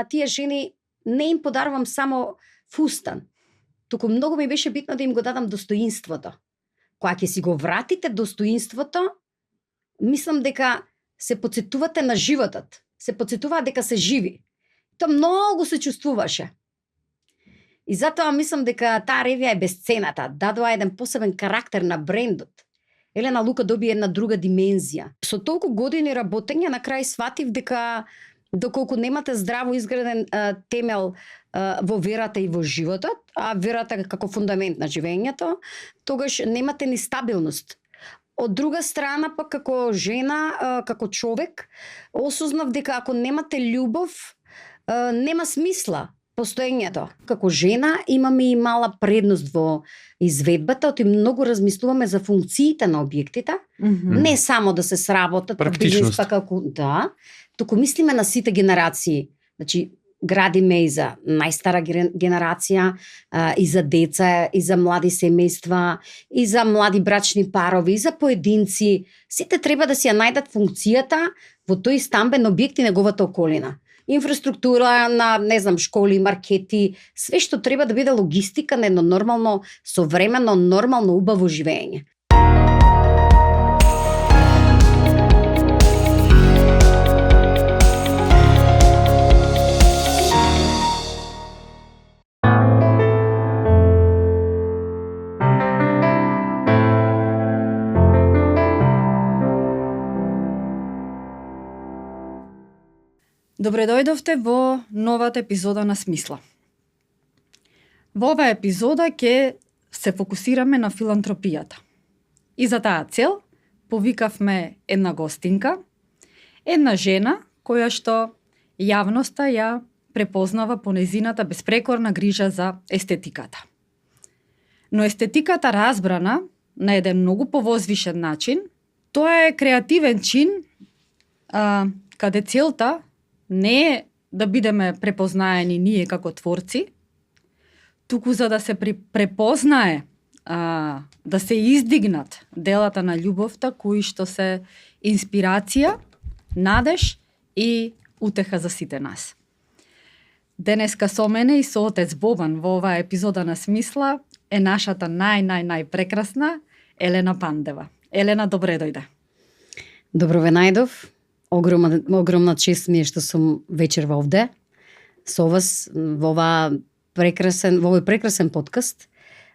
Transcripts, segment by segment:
тие жени не им подарувам само фустан, туку многу ми беше битно да им го дадам достоинството. Кога ќе си го вратите достоинството, мислам дека се потсетувате на животот. Се потсетуваат дека се живи. Тоа многу се чувствуваше. И затоа мислам дека таа ревија е бесцената. Дадоа еден посебен карактер на брендот. Елена Лука доби една друга димензија. Со толку години работење на крај сватив дека доколку немате здраво изграден темел во верата и во животот, а верата како фундамент на живењето, тогаш немате ни стабилност. Од друга страна, пак како жена, како човек, осознав дека ако немате љубов, нема смисла постоењето. Како жена имаме и мала предност во изведбата, оти многу размислуваме за функциите на објектите, не само да се сработат, практичност, па како туку мислиме на сите генерации. Значи, градиме и за најстара генерација, и за деца, и за млади семејства, и за млади брачни парови, и за поединци. Сите треба да си ја најдат функцијата во тој стамбен објект и неговата околина. Инфраструктура на, не знам, школи, маркети, све што треба да биде логистика на едно нормално, современо, нормално, убаво живење. Добре дојдовте во новата епизода на Смисла. Во оваа епизода ќе се фокусираме на филантропијата. И за таа цел повикавме една гостинка, една жена која што јавноста ја препознава по нејзината безпрекорна грижа за естетиката. Но естетиката разбрана на еден многу повозвишен начин, тоа е креативен чин каде целта не е да бидеме препознаени ние како творци, туку за да се препознае, да се издигнат делата на љубовта кои што се инспирација, надеж и утеха за сите нас. Денеска со мене и со отец Бобан во оваа епизода на Смисла е нашата најпрекрасна Елена Пандева. Елена, добре дојде. Добро ве најдов. Огромна чест ми е што сум вечерва овде со вас во овој прекрасен подкаст.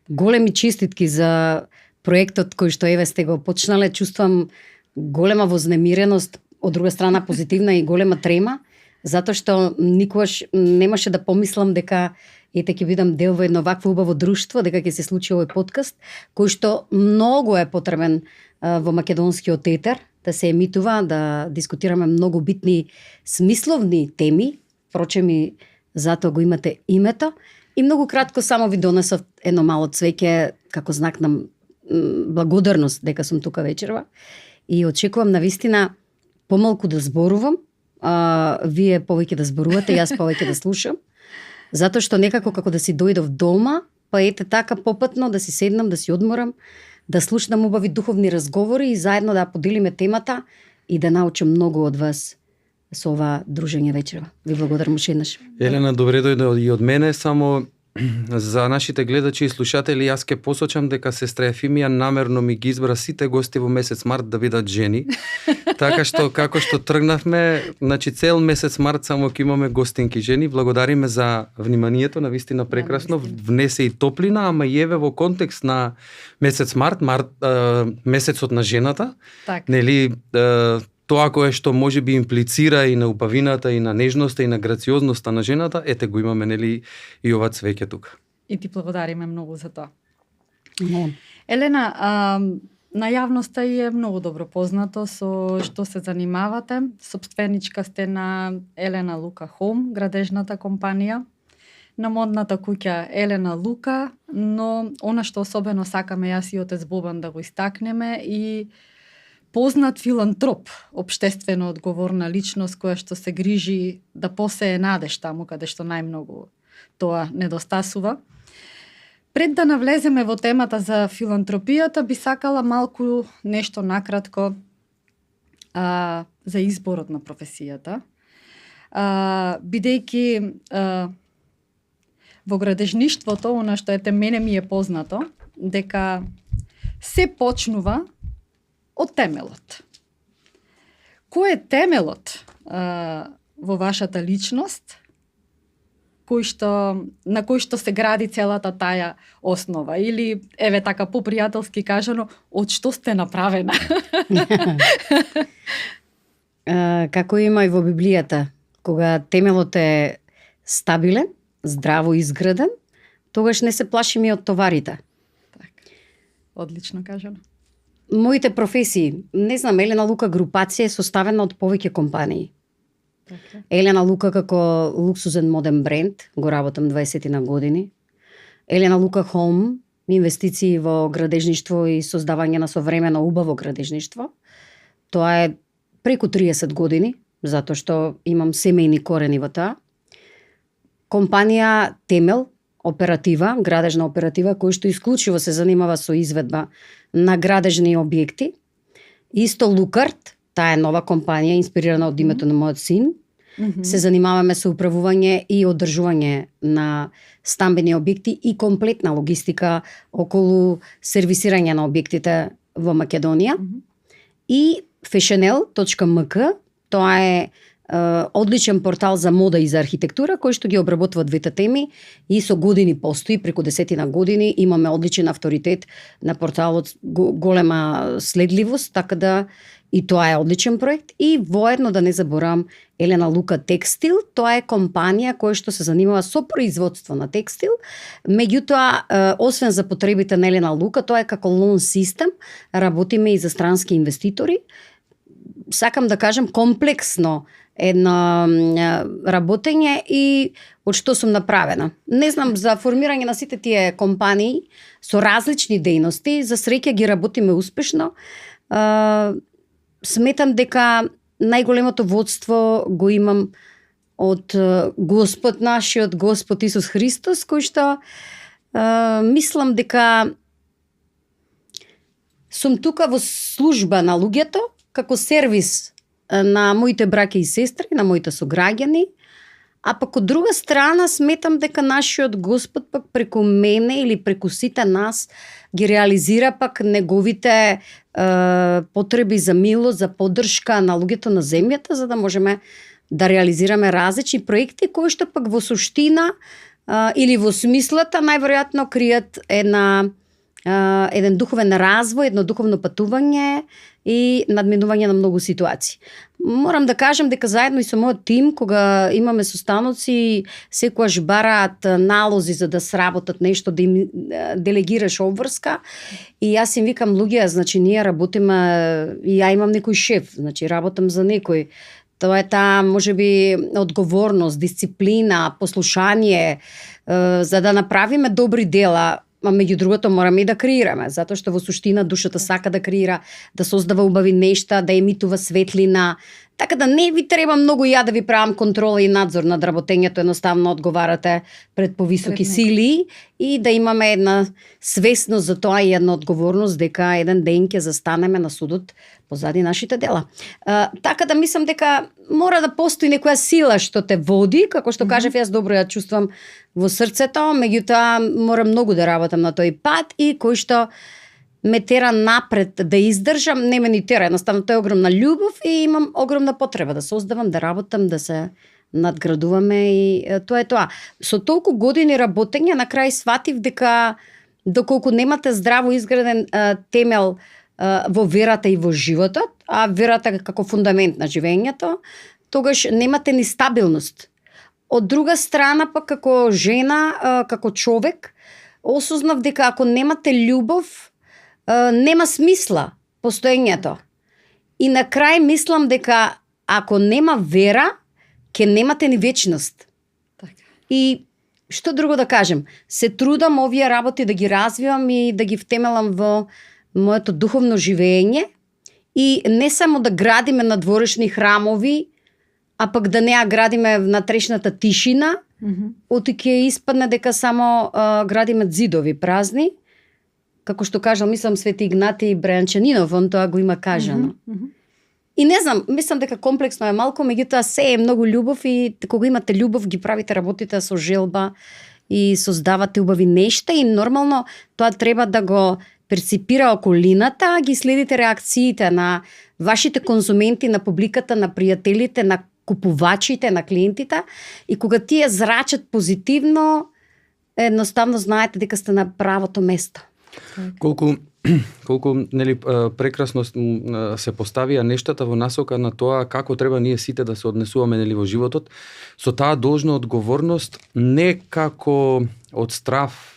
Големи честитки за проектот кој што еве сте го почнале. Чувствувам голема вознемиреност, од друга страна позитивна и голема трема, затоа што никогаш немаше да помислам дека ќе бидам дел во едно вакво убаво друштво, дека ќе се случи овој подкаст, кој што многу е потребен во македонскиот етер, да се емитува, да дискутираме многу битни смисловни теми, впрочем и затоа го имате името. И многу кратко само ви донесов едно мало цвеќе како знак на благодарност дека сум тука вечерва. И очекувам навистина помалку да зборувам, вие повеќе да зборувате, јас повеќе да слушам, затоа што некако како да си дојдов дома, па ете така попатно да си седнам, да си одморам, да слушнам убави духовни разговори и заедно да поделиме темата и да научам многу од вас со ова дружење вечерва. Ви благодарам уште еднаш. Елена, добре дојде и од мене, само за нашите гледачи и слушатели јас ќе посочам дека сестра Ефимија намерно ми ги избра сите гости во месец март да бидат жени. Така што како што тргнавме, значи цел месец март само ќе имаме гостинки жени. Благодариме за вниманието, навистина прекрасно, внесе и топлина, ама и еве во контекст на месец март, месецот на жената. Так. Нели тоа кое што може би имплицира и на убавината, и на нежноста, и на грациозноста на жената, ете го имаме, нели, и ова цвеќе тука. И ти благодариме многу за тоа. Не. Елена, на јавноста е многу добро познато со што се занимавате. Собственичка сте на Елена Лука Home, градежната компанија, на модната куќа Елена Лука, но она што особено сакаме јас и отец Бобан да го истакнеме и познат филантроп, општествено одговорна личност која што се грижи да посее надеж таму каде што најмногу тоа недостасува. Пред да навлеземе во темата за филантропијата, би сакала малку нешто накратко за изборот на професијата. бидејќи во градежништвото, она што мене ми е познато, дека се почнува од темелот. Кој е темелот во вашата личност, на кој што се гради целата таа основа? Или, еве така попријателски кажано, од што сте направена? Како има и во Библијата, кога темелот е стабилен, здраво изграден, тогаш не се плашиме од товарите. Одлично кажано. Моите професии, не знам, Елена Лука групација е составена од повеќе компании. Така. Елена Лука како луксузен моден бренд, го работам 20 на години. Елена Лука Home, инвестиции во градежништво и создавање на современо убаво градежништво. Тоа е преку 30 години, затоа што имам семејни корени во тоа. Компанија Темел, оператива, градежна оператива, која што исклучиво се занимава со изведба на градежни објекти. Исто Лукарт, таа е нова компанија, инспирирана од името на мојот син. Се занимаваме со управување и одржување на стамбени објекти и комплетна логистика околу сервисирање на објектите во Македонија. И fashionel.mk, тоа е одличен портал за мода и за архитектура, кој што ги обработува двете теми и со години постои, преку 10 години, имаме одличен авторитет на порталот, голема следливост, така да и тоа е одличен проект. И воедно да не заборавам Елена Лука Текстил, тоа е компанија која што се занимава со производство на текстил. Меѓутоа, освен за потребите на Елена Лука, тоа е како лон систем, работиме и за странски инвеститори. Сакам да кажам комплексно едно работење и од што сум направена. Не знам, за формирање на сите тие компании со различни дејности, за среќа ги работиме успешно. Сметам дека најголемото водство го имам од Господ нашиот, Господ Исус Христос, кој што мислам дека сум тука во служба на луѓето, како сервис на моите браќа и сестри, на моите сограѓани, а пак од друга страна сметам дека нашиот Господ пак преку мене или преку сите нас ги реализира пак неговите потреби за милост, за поддршка на луѓето на земјата, за да можеме да реализираме различни проекти кои што пак во суштина или во смислата најверојатно кријат еден духовен развој, едно духовно патување и надминување на многу ситуации. Морам да кажам дека заедно и со мојот тим, кога имаме состаноци, секогаш бараат налози за да сработат нешто, да им делегираш обврска. И јас им викам, луѓе, значи ние работиме, и ја имам некој шеф, значи работам за некој. Тоа е таа, можеби, одговорност, дисциплина, послушание, за да направиме добри дела. А меѓу другото мораме и да креираме, затоа што во суштина душата сака да креира, да создава убави нешта, да емитува светлина. Така да не ви треба многу ја да ви правам контрола и надзор над работењето, едноставно одговарате пред повисоки сили и да имаме една свесност за тоа и една одговорност дека еден ден ќе застанеме на судот позади нашите дела. Така да мислам дека мора да постои некоја сила што те води, како што кажав, јас добро ја чувствам во срцето, меѓутоа морам многу да работам на тој пат и кој што ме тера напред да издржам, не ме ни тера, едноставно тоа е огромна љубов и имам огромна потреба да создавам, да работам, да се надградуваме и тоа е тоа. Со толку години работење на крај сватив дека доколку немате здраво изграден темел во верата и во животот, а верата како фундамент на живењето, тогаш немате ни стабилност. Од друга страна, пак како жена, како човек, осознав дека ако немате љубов, нема смисла постоењето. И на крај мислам дека ако нема вера, ќе немате ни вечност. Така. И што друго да кажем? Се трудам овие работи да ги развивам и да ги втемелам во моето духовно живење и не само да градиме надворешни храмови, а пак да не ја градиме на трешната тишина, оти ќе испадне дека само градиме зидови празни. Како што кажал, мислам, Свети Игнатий Брајанчанинов, он тоа го има кажано. И не знам, мислам дека комплексно е малку, меѓутоа се е многу љубов и кога имате љубов ги правите работите со желба и создавате убави нешта и нормално тоа треба да го перципира околината, ги следите реакциите на вашите конзументи, на публиката, на пријателите, на купувачите, на клиентите и кога тие зрачат позитивно, едноставно знаете дека сте на правото место. Колку нели прекрасно се поставија нештата во насока на тоа како треба ние сите да се однесуваме нели во животот со таа должна одговорност, не како од страв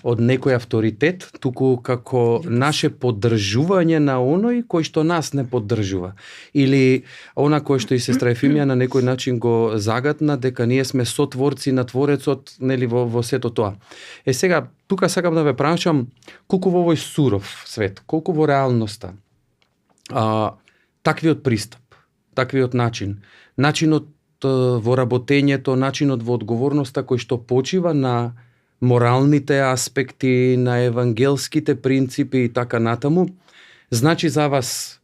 од некој авторитет, туку како наше поддржување на оној кој што нас не поддржува. Или она кој што и сестра Ефимија на некој начин го загатна дека ние сме сотворци на Творецот, нели во сето тоа. Сега тука сакам да ве прашам колку во овој суров свет, колку во реалноста таквиот пристап, таквиот начинот во работењето, начинот во одговорноста кој што почива на моралните аспекти, на евангелските принципи и така натаму, значи за вас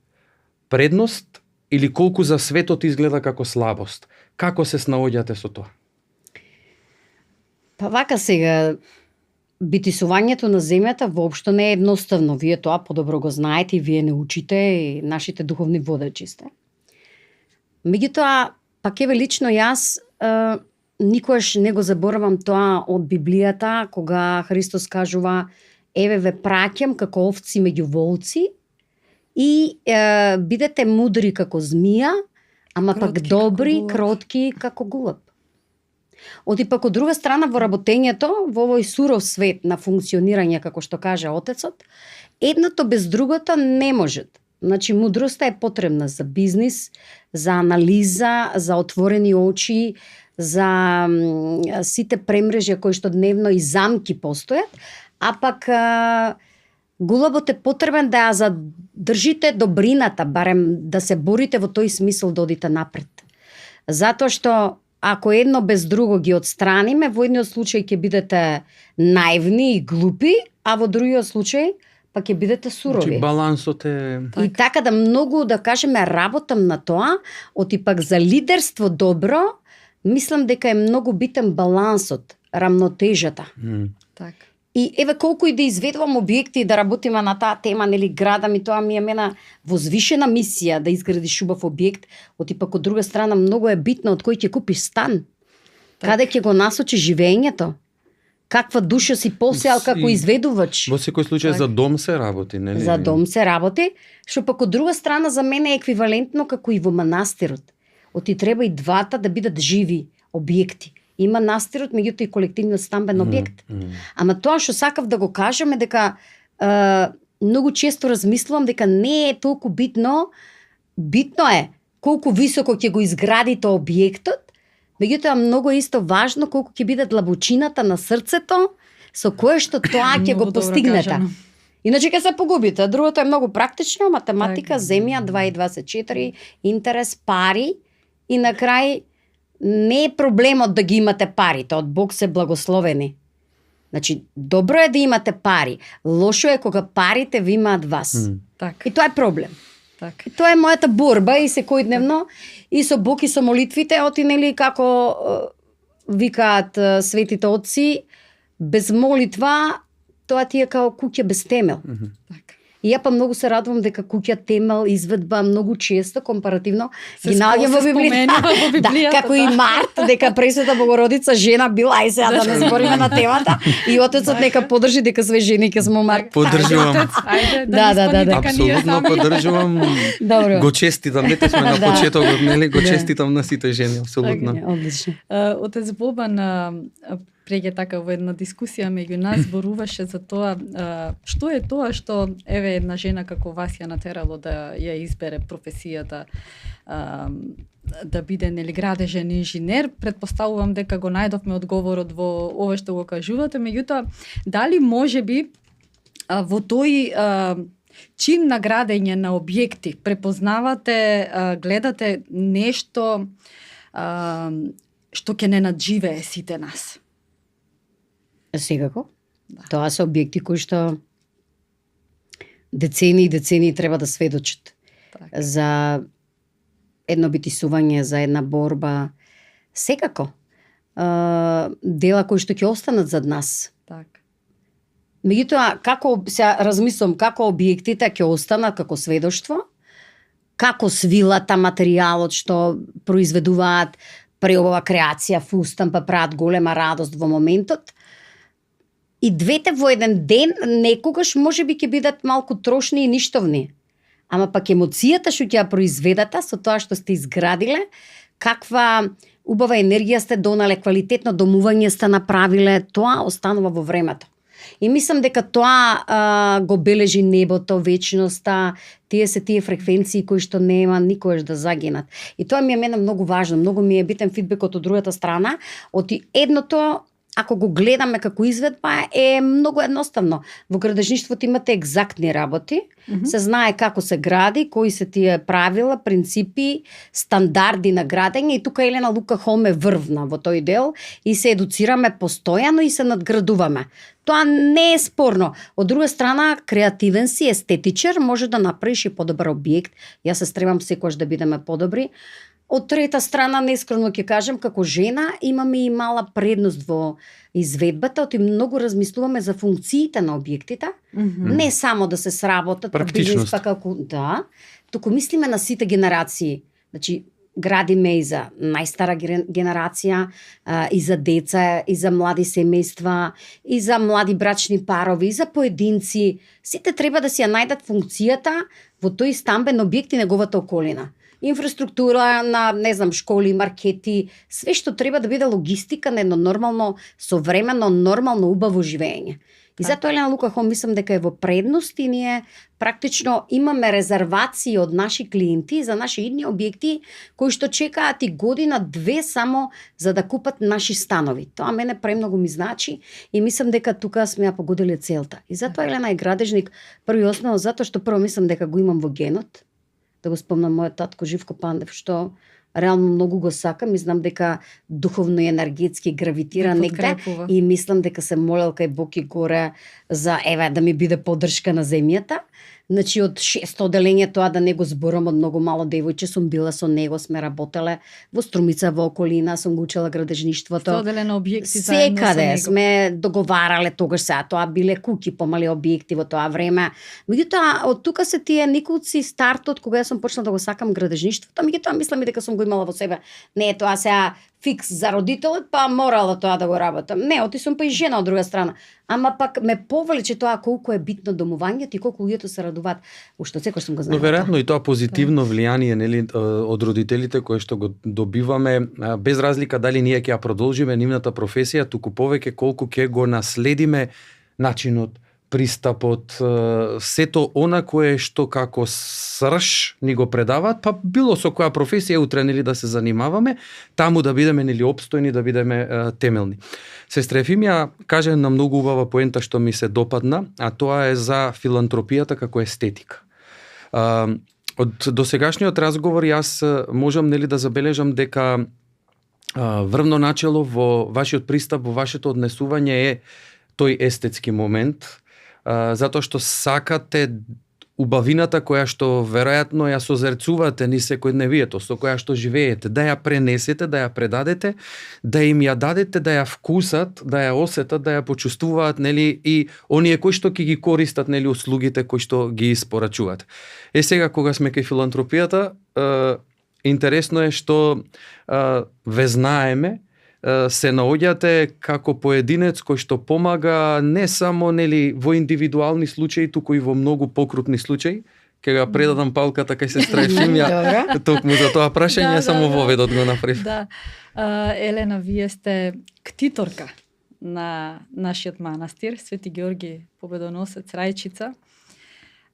предност или колку за светот изгледа како слабост? Како се снаоѓате со тоа? Па вака сега, битисувањето на земјата воопшто не е едноставно. Вие тоа подобро го знаете и вие не учите и нашите духовни водачи сте. Меѓутоа, пак еве лично јас никогаш не го заборавам тоа од Библијата, кога Христос кажува еве ве праќам како овци меѓу волци и бидете мудри како змија, ама пак добри, кротки како гулаб. Оти пак од друга страна во работењето, во овој суров свет на функционирање, како што каже Отецот, едното без другото не можат. Значи, мудроста е потребна за бизнис, за анализа, за отворени очи, за сите премрежја кои што дневно и замки постојат, а пак гулабот е потребен да ја задржите добрината, барем да се борите во тој смисол да одите напред. Затоа што ако едно без друго ги отстраниме, во едниот случај ќе бидете наивни и глупи, а во другиот случај па ќе бидете сурови. Значи балансот е... И така да многу, да кажеме, работам на тоа, оти пак за лидерство добро, мислам дека е многу битен балансот, рамнотежата. Так. И еве колку и да изведувам објекти и да работиме на таа тема, нели градам и тоа ми е мена возвишена мисија да изградиш убав објект, оти пак од друга страна многу е битно од кој ќе купиш стан. Так. Каде ќе го насочи живеењето? Каква душа си посеал како изведувач? Во секој случај за дом се работи, нели? За дом се работи, што пак од друга страна за мене е еквивалентно како и во манастирот. Оти треба и двата да бидат живи објекти. И манастирот, меѓуто и колективниот стамбен објект. Ама тоа што сакав да го кажам е дека многу често размислувам дека не е толку битно. Битно е колку високо ќе го изградите објектот, меѓутоа многу е исто важно колку ќе биде длабочината на срцето со кое што тоа ќе го постигнете. Иначе ќе се погубите. Другото е многу практично, математика, земја, 2 и 2 се 4, интерес, пари и на крај не е проблемот да ги имате парите, од Бог се благословени. Значи, добро е да имате пари, лошо е кога парите ви имаат вас. Так. И тоа е проблем. Так. И тоа е мојата борба и секојдневно и со Бог и со молитвите, оти нели како викаат светите отци, без молитва тоа ти е као куќа без темел. Так. И ја па многу се радувам дека куќа темел изведба многу често компаративно ги наоѓам во Библијата. Да, како и Март, дека Пресвета Богородица жена била, ај сега да не збориме на темата. И Отецот нека поддржи дека све жени ќе сме Март. Поддржувам. Да. Апсолутно поддржувам. Добро. Го честитам, нете сме на почетокот, нели? Го честитам на сите жени, апсолутно. Одлично. Отец Бобан преќе така во една дискусија меѓу нас зборуваше за тоа што е тоа што еве една жена како вас ја натерало да ја избере професијата да биде нели градежен инженер. Претпоставувам дека го најдовме одговорот во ова што го кажувате, меѓутоа дали можеби во тој чин на градење на објекти препознавате, гледате нешто што ќе не надживее сите нас? Секако. Да. Тоа се објекти кои што децении и децении треба да сведочат за едно битисување, за една борба. Секако. Дела кои што ќе останат зад нас. Така. Меѓутоа, како се размислам, како објектите ќе останат како сведоштво, како свилата, материјалот што произведуваат преобава креација, фустан, па прават голема радост во моментот. И двете во еден ден некогаш можеби ќе бидат малку трошни и ништовни. Ама пак емоцијата што ќе ја произведата со тоа што сте изградиле, каква убава енергија сте донале, квалитетно домување сте направиле, тоа останува во времето. И мислам дека тоа го бележи небото, вечноста, тие се тие фреквенции кои што нема никогаш да загинат. И тоа ми е мене многу важно, многу ми е битен фидбекот од другата страна, оти едното, ако го гледаме како изведба, е многу едноставно. Во градежништвото имате екзактни работи, се знае како се гради, кои се тие правила, принципи, стандарди на градење, и тука Елена Лука Холм е врвна во тој дел и се едуцираме постојано и се надградуваме. Тоа не е спорно. Од друга страна, креативен си, естетичар, може да направиш и подобар објект. Јас се стребам секогаш да бидеме подобри. Од трета страна, нескромно ќе кажем, како жена имаме и мала предност во изведбата, оти многу размислуваме за функциите на објектите, не само да се сработат, практичност, па како да, туку мислиме на сите генерации. Значи, градиме и за најстара генерација, и за деца, и за млади семејства, и за млади брачни парови, и за поединци. Сите треба да си ја најдат функцијата во тој стамбен објект и неговата околина. Инфраструктура на, не знам, школи, маркети, све што треба да биде логистика на едно нормално, современо, нормално, убаво живење. И затоа Елена Лука Холм мислам дека е во предност и ние практично имаме резервации од наши клиенти за наши идни објекти кои што чекаат и година-две само за да купат наши станови. Тоа мене премногу ми значи и мислам дека тука сме ја погодиле целта. И затоа Елена е градежник први основно затоа што прво мислам дека го имам во генот. Да го спомнам мојот татко Живко Пандев, што реално многу го сакам и знам дека духовно и енергетски гравитира негде и мислам дека се молел кај Бог и горе за да ми биде поддршка на земјата. Значи од 6 оделење тоа да не го зборам, од многу мало девојче сум била со него, сме работеле во Струмица, во околина, сум го учела градежништвото. Оделено објекти заедно со секаде него. сме договарале тогаш, сега тоа биле куки, помали објекти во тоа време. Меѓутоа од тука се тие николци стартот кога јас сум почнала да го сакам градежништвото, меѓутоа мислам и дека сум го имала во себе. Не е тоа сега фикс за родителот, па морала тоа да го работам. Не, оти сум па и жена од друга страна. Ама пак ме повлече тоа колку е битно домувањето и колку луѓето се радуваат. Уште секој сум го знаела. Но веројатно и тоа позитивно влијание, нели, од родителите кои што го добиваме, без разлика дали ние ќе ја продолжиме нивната професија, туку повеќе колку ќе го наследиме начинот, пристапот, сето она кое што како срж ни го предаваат, па било со која професија утре нели да се занимаваме, таму да бидеме нели опстојни, да бидеме темелни. Сестра Ефимија каже на многу убава поента што ми се допадна, а тоа е за филантропијата како естетика. Од досегашниот разговор јас можам нели да забележам дека врвно начело во вашиот пристап, во вашето однесување е тој естетски момент, затоа што сакате убавината која што веројатно ја созерцувате ни секојдневието, со која што живеете, да ја пренесете, да ја предадете, да им ја дадете, да ја вкусат, да ја осетат, да ја почувствуваат, нели, и оние кои што ќе ги користат, нели, услугите кои што ги испорачуваат. Сега кога сме кај филантропијата, интересно е што ве знаеме, се наоѓате како поединец кој што помага не само нели во индивидуални случаи, туку и во многу покрупни случаи. Ќе ga предадам палката кај сестра Ефимија. Токму за тоа прашање само воведот го направив. Да. Елена, вие сте ктиторка на нашиот манастир Свети Ѓорги Победоносец Рајчица.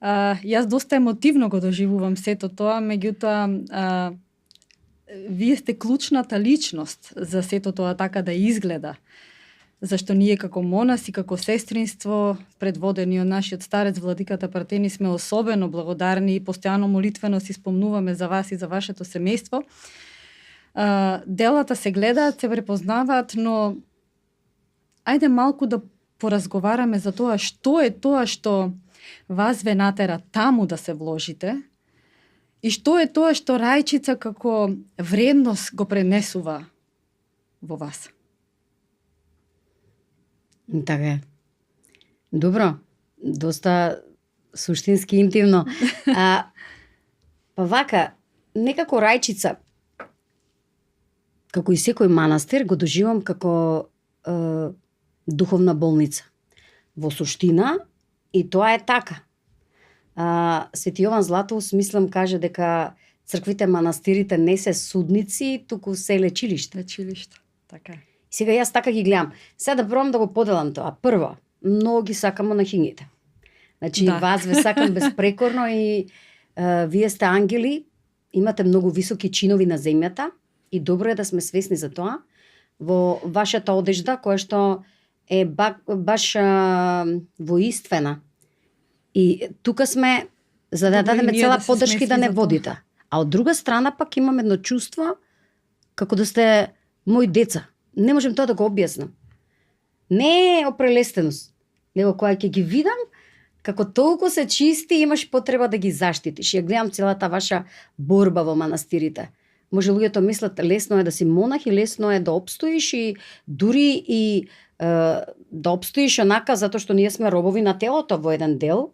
Јас доста емотивно го доживувам сето тоа, меѓутоа вие сте клучната личност за сето тоа така да изгледа. Зашто ние како монаси, како сестринство, предводени од нашиот старец владиката Партени, сме особено благодарни и постојано молитвено си спомнуваме за вас и за вашето семејство. Делата се гледаат, се препознаваат, но ајде малку да поразговараме за тоа што е тоа што вас ве натера таму да се вложите И што е тоа што рајчица како вредност го пренесува во вас? Така е. Добро, доста суштински интимно. Па вака, некако рајчица, како и секој манастир, го доживам како духовна болница. Во суштина, и тоа е така. Свети Јован Златоуст, мислам, каже дека црквите, манастирите не се судници, туку се лечилишта. Лечилишта, така е. Сега јас така ги гледам. Сега да пробам да го поделам тоа. Прво, многу ги сакам монахињите. Значи, Да. вас ве сакам безпрекорно и вие сте ангели, имате многу високи чинови на земјата и добро е да сме свесни за тоа. Во вашата одежда, која што е баш воинствена. И тука сме за да Добро и дадеме ние цела да се поддршка свесни да не за тоа. водите. А од друга страна пак имам едно чувство како да сте мои деца. Не можем тоа да го објаснам. Не е опрелестеност, него кога ќе ги видам како толку се чисти, имаш потреба да ги заштитиш. Ја гледам целата ваша борба во манастирите. Може луѓето мислат лесно е да си монах и лесно е да обстоиш и дури и да обстоиш онака затоа што ние сме робови на телото во еден дел.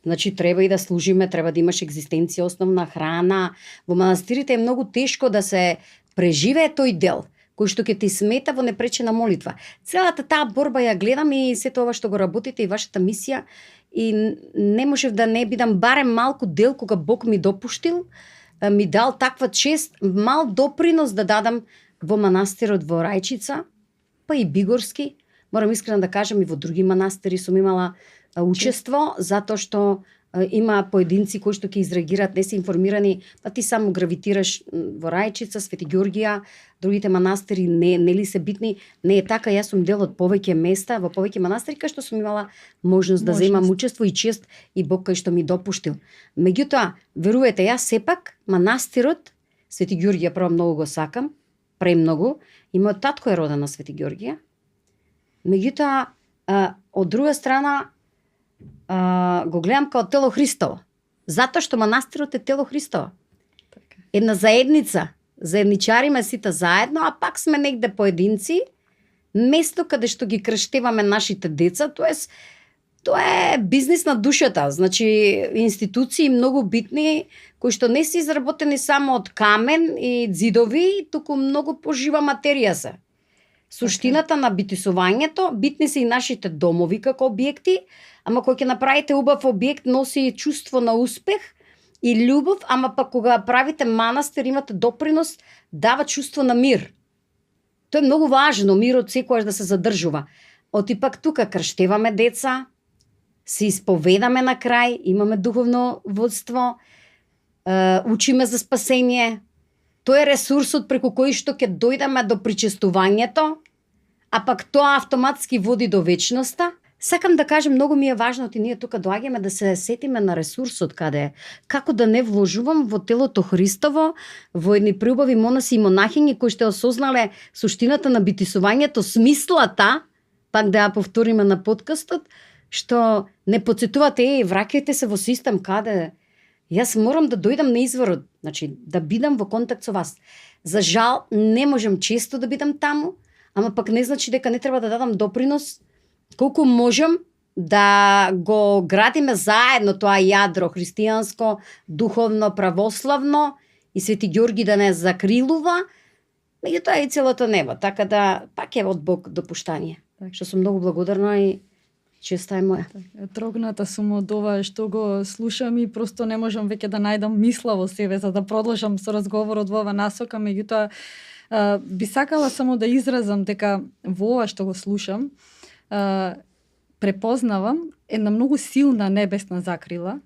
Значи треба и да служиме, треба да имаш екзистенција, основна храна. Во манастирите е многу тешко да се преживее тој дел кој што ќе ти смета во непречена молитва. Целата таа борба ја гледам и сето ова што го работите и вашата мисија и не можев да не бидам барем малку дел кога Бог ми допуштил, ми дал таква чест, мал допринос да дадам во манастирот во Рајчица, па и Бигорски. Морам искрено да кажам и во други манастири сум имала учество, затоа што има поединци кои што ќе изреагираат, не се информирани, па ти само гравитираш во Рајчица, Свети Ѓоргија, другите манастири не ли се битни. Не е така, јас сум дел од повеќе места, во повеќе манастири, кај што сум имала можност да земам учество и чест и Бог кај што ми допуштил. Меѓутоа, верувате, јас сепак манастирот Свети Ѓоргија прво многу го сакам, премногу, и мојот татко е роден на Свети Ѓоргија. Меѓутоа, од друга страна, го гледам као тело Христово. Затоа што манастирот е тело Христово. Така. Една заедница. Заедничариме сите заедно, а пак сме негде поединци. Место каде што ги крштеваме нашите деца, тоа е бизнис на душата. Значи, институции многу битни, кои што не се изработени само од камен и ѕидови, туку многу пожива материја се. Суштината на битисувањето, битни се и нашите домови како објекти, ама кога ќе направите убав објект, носи чувство на успех и љубов, ама пак кога правите манастир, имате допринос, дава чувство на мир. Тоа е многу важно, мирот секогаш да се задржува. Оти пак тука крштеваме деца, се исповедаме на крај, имаме духовно водство, учиме за спасение. Тоа е ресурсот преку кој што ќе дојдеме до причестувањето, а пак тоа автоматски води до вечноста. Сакам да кажам, многу ми е важно и ние тука доаѓаме да се сетиме на ресурсот каде е. Како да не вложувам во телото Христово, во едни преубави монаси и монахињи кои што осознале суштината на битисувањето, смислата, пак да ја повториме на подкастот, што не подсетувате, враќајте се во систем каде јас морам да дојдам на изворот, значи да бидам во контакт со вас. За жал, не можам често да бидам таму, ама пак не значи дека не треба да дадам допринос колку можам да го градиме заедно тоа јадро христијанско, духовно, православно и Свети Ѓорги да не закрилува, меѓутоа и целото небо, така да пак е од Бог допуштање. Што сум многу благодарна и честа е моја. Трогната сум од ова што го слушам и просто не можам веќе да најдам мисла во себе за да продолжам со разговорот во ова насока, меѓутоа би сакала само да изразам дека во ова што го слушам препознавам една многу силна небесна закрила,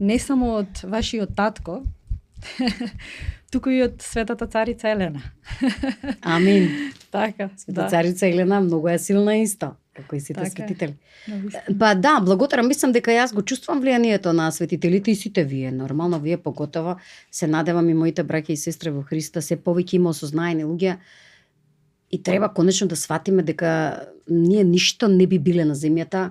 не само од вашиот татко, туку и од светата царица Елена. Амин. Така, Света царица Елена многу е силна исто, како и сите Така е. светители. Навистина. Па да, благодарам, мислам дека јас го чувствам влијанието на светителите и сите вие, нормално вие поготово, се надевам и моите браќа и сестри во Христа, се повеќе има осознаени луѓе и треба конечно да сватиме дека ние ништо не би биле на земјата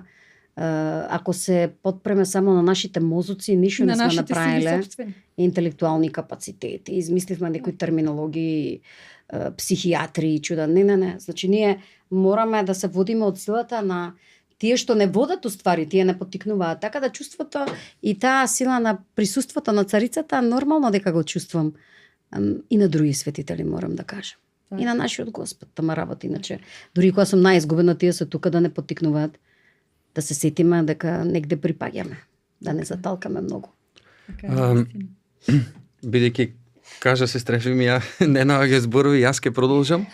Ако се подпреме само на нашите мозоци, ништо не На сме нашите сили направиле. сопствени. Интелектуални капацитети, измисливме некои терминологии, психијатри, чуда. Не. Значи, ние мораме да се водиме од силата на тие што не водат уствари, тие не поттикнуваат. Така да чувството и таа сила на присуството на царицата, нормално дека го чувствам и на други светители, морам да кажам. И на нашиот Господ, тама работа, иначе. Дури кога сум најизгубена, тие се тука да не поттикнуваат, да се сетиме дека негде припаѓаме, да не заталкаме многу. Бидејќи кажа сестра Ефимија, не наоѓа зборови, јас ќе продолжам.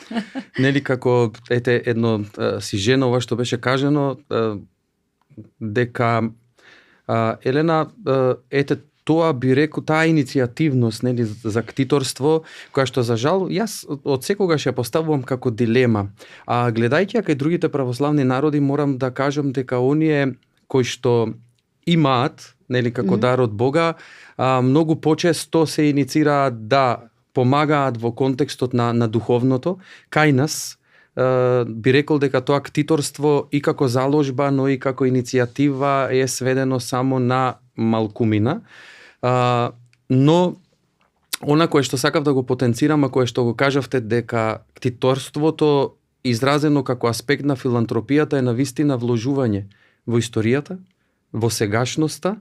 Нели како едно си жена ова што беше кажано, дека Елена, тоа би рекол, таа иницијативност, нели, за ктиторство, која што за жал јас од секогаш ја поставувам како дилема. А гледајќи кај другите православни народи, морам да кажам дека оние кои што имаат, нели, како дар од Бога, многу почесто се иницираат да помагаат во контекстот на духовното. Кај нас би рекол дека тоа ктиторство и како заложба, но и како иницијатива е сведено само на малкумина. Но она кое што сакав да го потенцирам, а кое што го кажавте дека ктиторството изразено како аспект на филантропијата е навистина вложување во историјата, во сегашноста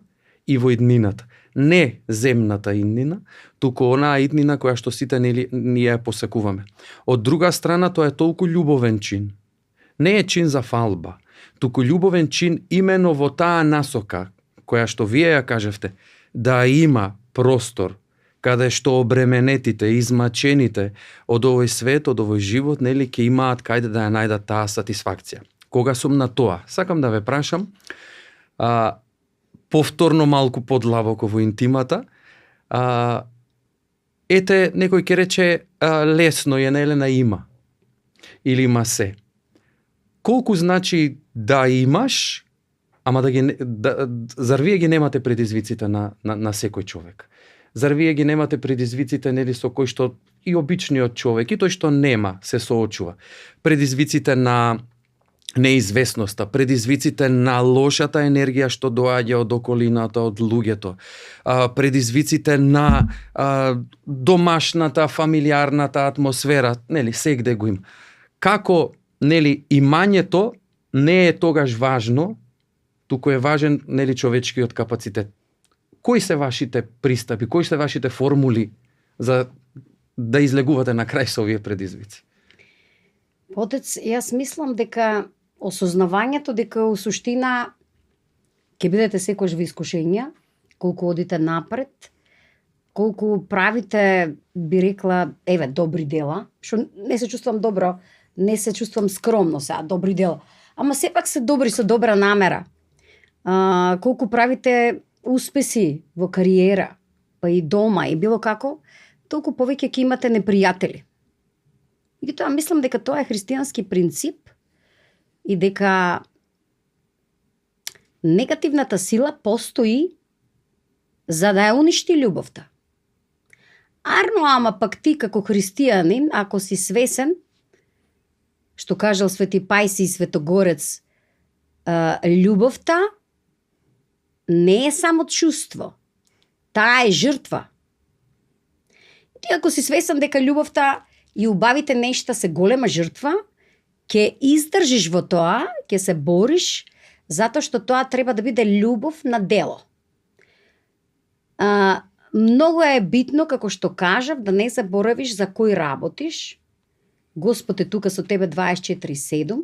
и во иднината. Не земната иднина, туку онаа иднина која што сите ние ја посакуваме. Од друга страна, тоа е толку љубовен чин. Не е чин за фалба, туку љубовен чин имено во таа насока, која што вие ја кажевте, да има простор каде што обременетите, измачените од овој свет, од овој живот, нели, ќе имаат каде да ја најдат таа сатисфакција. Кога сум на тоа, сакам да ве прашам, повторно малку подлабоко во интимата, некој ќе рече лесно е, Елена, има. Или има се. Колку значи да имаш, ама зар вие ги немате предизвиците на секој човек? Зар вие ги немате предизвиците, нели, со кој што и обичниот човек, и тој што нема, се соочува? Предизвиците на неизвестноста, предизвиците на лошата енергија што доаѓа од околината, од луѓето, предизвиците на домашната, фамилиарната атмосфера, нели, сегде го има. Како, нели, имањето не е тогаш важно, туку е важен, нели, човечкиот капацитет. Кои се вашите пристапи, кои се вашите формули за да излегувате на крај со овие предизвици? Отец, јас мислам дека осознавањето дека у суштина ќе бидете секојаш во искушенја, колку одите напред, колку правите, би рекла, добри дела, што не се чувствам добро, не се чувствам скромно сега, добри дела, ама сепак се добри со добра намера. Колку правите успеси во кариера, па и дома, и било како, толку повеќе ќе имате непријатели. И тоа мислам дека тоа е христијански принцип и дека негативната сила постои за да ја уништи љубовта. Арно, ама пак ти како христијанин, ако си свесен, што кажал Свети Пајси и Светогорец, љубовта не е само чувство. Таа е жртва. Ти ако си свесен дека љубовта и убавите нешта се голема жртва, ќе издржиш во тоа, ќе се бориш, затоа што тоа треба да биде љубов на дело. Многу е битно, како што кажав, да не заборавиш за кој работиш. Господ е тука со тебе 24/7.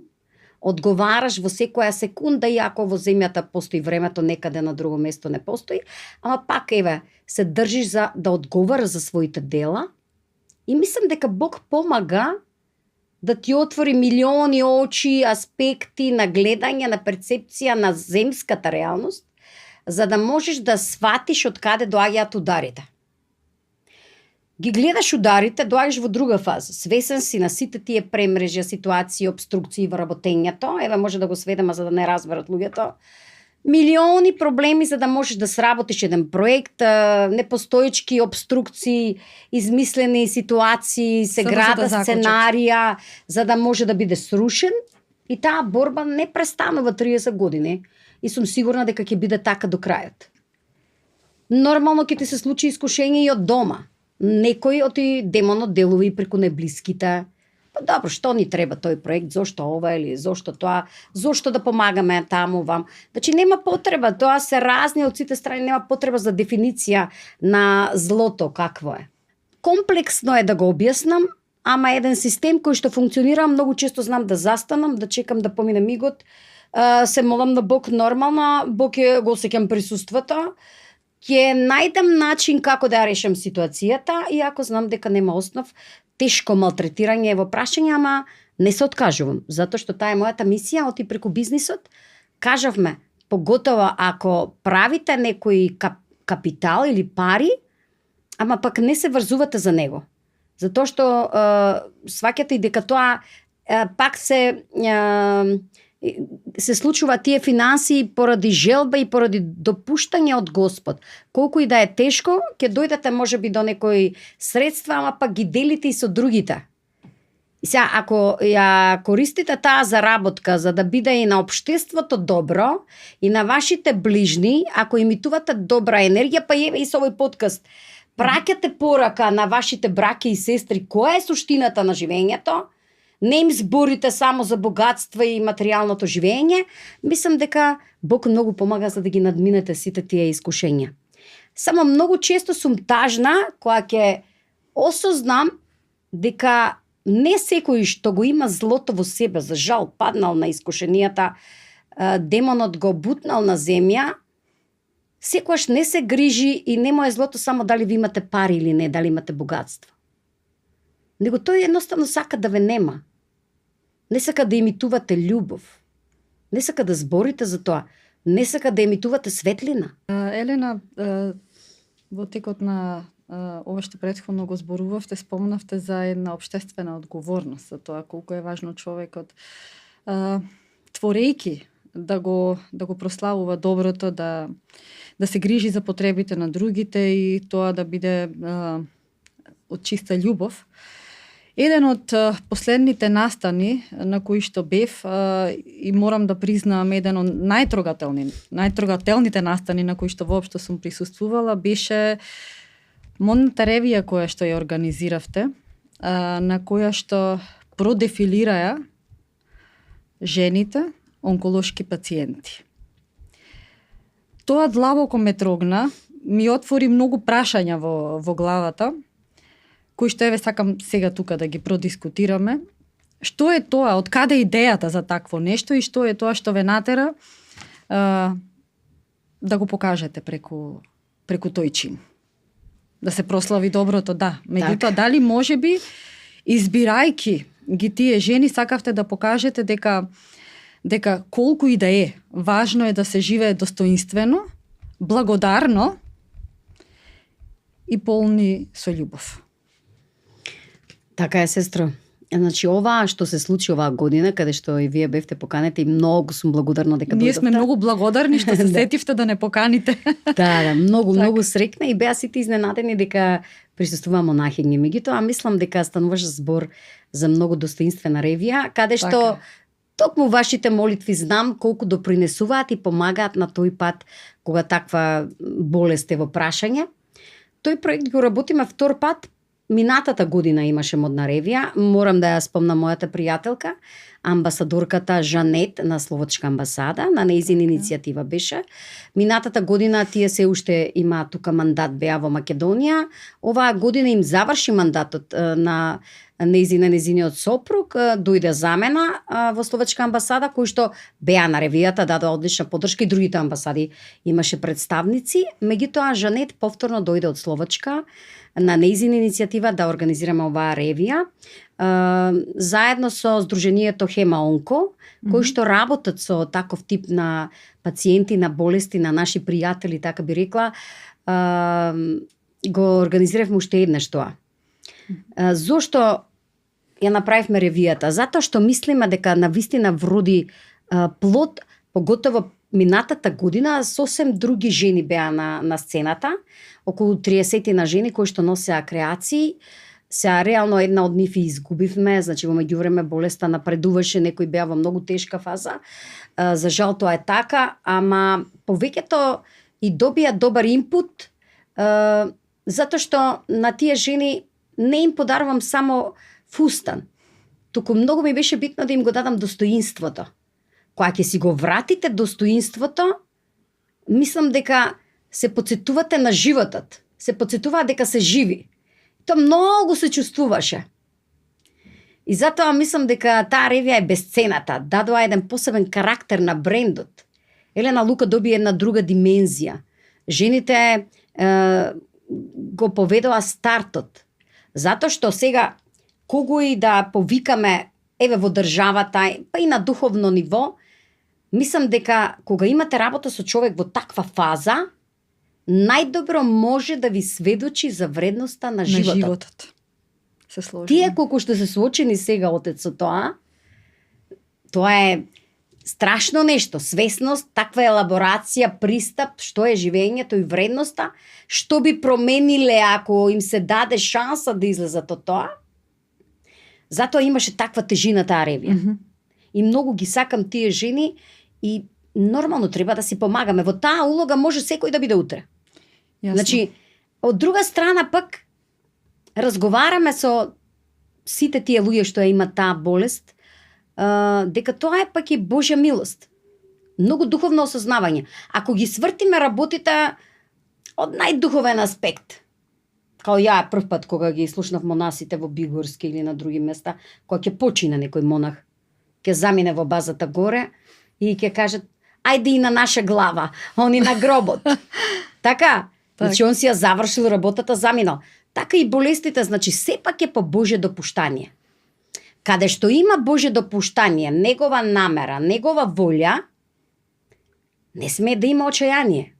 Одговараш во секоја секунда, иако во земјата постои времето, некаде на друго место не постои, ама пак се држиш за да одговараш за своите дела. И мислам дека Бог помага да ти отвори милиони очи, аспекти на гледање, на перцепција на земската реалност, за да можеш да сватиш од каде доаѓаат ударите. Ги гледаш ударите, доаѓаш во друга фаза. Свесен си на сите тие премрежја, ситуации, обструкции во работењето. Може да го сведеме за да не разберат луѓето. Милиони проблеми за да можеш да сработиш еден проект, непостоечки обструкции, измислени ситуации, се града сценарија, за да може да биде срушен. И таа борба не престанува 30 години. и сум сигурна дека ќе биде така до крајот. Нормално ќе ти се случи искушење и од дома. Некој од ти демонот делува и преку неблиските. Па добро, што ни треба тој проект, зошто ова или зошто тоа, зошто да помагаме таму вам. Значи нема потреба, тоа се разни од сите страни, нема потреба за дефиниција на злото какво е. Комплексно е да го објаснам, ама еден систем кој што функционира, многу често знам да застанам, да чекам да помине мигот, се молам на Бог нормално, Бог го осеќам присуството, ќе најдам начин како да ја решам ситуацијата, иако знам дека нема основ, тешко малтретирање во прашање, ама не се откажувам, затоа што таа е мојата мисија, оти преку бизнисот. Кажавме, поготово ако правите некој капитал или пари, ама пак не се врзувате за него. Затоа што сваќате и дека тоа пак се случува тие финанси поради желба и поради допуштање од Господ. Колку и да е тешко, ќе дојдете можеби до некои средства, ама пак ги делите и со другите. И сега, ако ја користите таа заработка за да биде и на општеството добро, и на вашите ближни, ако имитувате добра енергија, па еве и со овој подкаст, праќате порака на вашите браќа и сестри која е суштината на живењето, не им зборите само за богатство и материјалното живење, мислам дека Бог многу помага за да ги надминете сите тие искушења. Само многу често сум тажна кога ќе осознам дека не секој што го има злото во себе, за жал паднал на искушенијата, демонот го бутнал на земја, секогаш не се грижи и не му е злото само дали ви имате пари или не, дали имате богатство. Него тој едноставно сака да ве нема. Не сака да имитувате љубов. Не сака да зборите за тоа. Не сака да имитувате светлина. Елена, во текот на ова што претходно го зборувавте, спомнавте за една општествена одговорност, за тоа колку е важно човекот творејки да го прославува доброто, да се грижи за потребите на другите и тоа да биде од чиста љубов. Еден од последните настани на кои што бев и морам да признам еден од најтрогателните настани на кои што воопшто сум присуствувала беше модната ревија која што ја организиравте, на која што продефилираја жените онколошки пациенти. Тоа длабоко ме трогна, ми отвори многу прашања во главата, кои што еве сакам сега тука да ги продискутираме. Што е тоа, од каде идејата за такво нешто и што е тоа што ве натера да го покажете преку тој чин? Да се прослави доброто, да. Меѓутоа, дали можеби, избирајки ги тие жени, сакавте да покажете дека колку и да е, важно е да се живее достоинствено, благодарно и полни со љубов. Така е, сестро. Значи, ова што се случи оваа година, каде што и вие бевте поканете, и многу сум благодарна дека дојдовте. Ние сме многу благодарни што се сетивте да не поканите. Да, многу срекна и беа сите изненадени дека присуствува монахиња. Меѓутоа, мислам дека стануваше збор за многу достоинствена ревија, каде што токму вашите молитви знам колку допринесуваат и помагаат на тој пат кога таква болест е во прашање. Тој проект го работиме втор пат. Минатата година имаше модна ревија. Морам да ја спомнам мојата пријателка, амбасадорката Жанет на Словачка амбасада, на нејзина иницијатива беше. Минатата година тие се уште има тука мандат, беа во Македонија. Оваа година им заврши мандатот на нејзиниот сопруг, дојде замена во Словачка амбасада, кој што беа на ревијата, дадоа одлична поддршка и другите амбасади имаше представници. Меѓутоа Жанет повторно дојде од Словачка на нејзина иницијатива да организираме оваа ревија, заедно со Сдруженијето Хема Онко, кои што работат со таков тип на пациенти, на болести, на наши пријатели, така би рекла, го организиравме уште еднаш тоа. Зошто ја направивме ревијата? Затоа што мислиме дека навистина вроди плод, поготово минатата година сосем други жени беа на сцената, околу 30 на жени кои што носеа креации, Сега реално една од нив и изгубивме, значи во меѓувреме болеста напредуваше, некој беа во многу тешка фаза. За жал тоа е така, ама повеќето и добија добар инпут, затоа што на тие жени не им подарувам само фустан, туку многу ми беше битно да им го дадам достоинството. Кога ќе си го вратите достоинството, мислам дека се потсетувате на животот, се потсетуваат дека се живи. Тоа многу се чувствуваше. И затоа мислам дека таа ревија е бесцената, дадоа еден посебен карактер на брендот. Елена Лука доби една друга димензија. Жените го поведоа стартот. Затоа што сега кого и да повикаме еве во државата, па и на духовно ниво, мислам дека кога имате работа со човек во таква фаза, најдобро може да ви сведочи за вредноста на животот. Се сложи. Тие колку што се соочени сега отец со тоа е страшно нешто, свесност, таква елаборација, пристап, што е живењето и вредноста, што би промениле ако им се даде шанса да излезат од тоа. Затоа имаше таква тежина таа ревија. И многу ги сакам тие жени и нормално треба да си помагаме. Во таа улога може секој да биде утре. Јасно. Значи, од друга страна пак разговараме со сите тие луѓе што ја имаат таа болест, дека тоа е пак и Божја милост. Многу духовно осознавање. Ако ги свртиме работите од најдуховен аспект, као ја прв пат кога ги слушнав монасите во Бигорски или на други места, кога ќе почине некој монах, ќе замине во базата горе и ќе кажат ајде и на наша глава, они на гробот. Така? Значи он си ја завршил работата, заминал. Така и болестите, значи сепак е по Божје допуштање. Каде што има Божје допуштање, негова намера, негова волја, не смее да има очајание.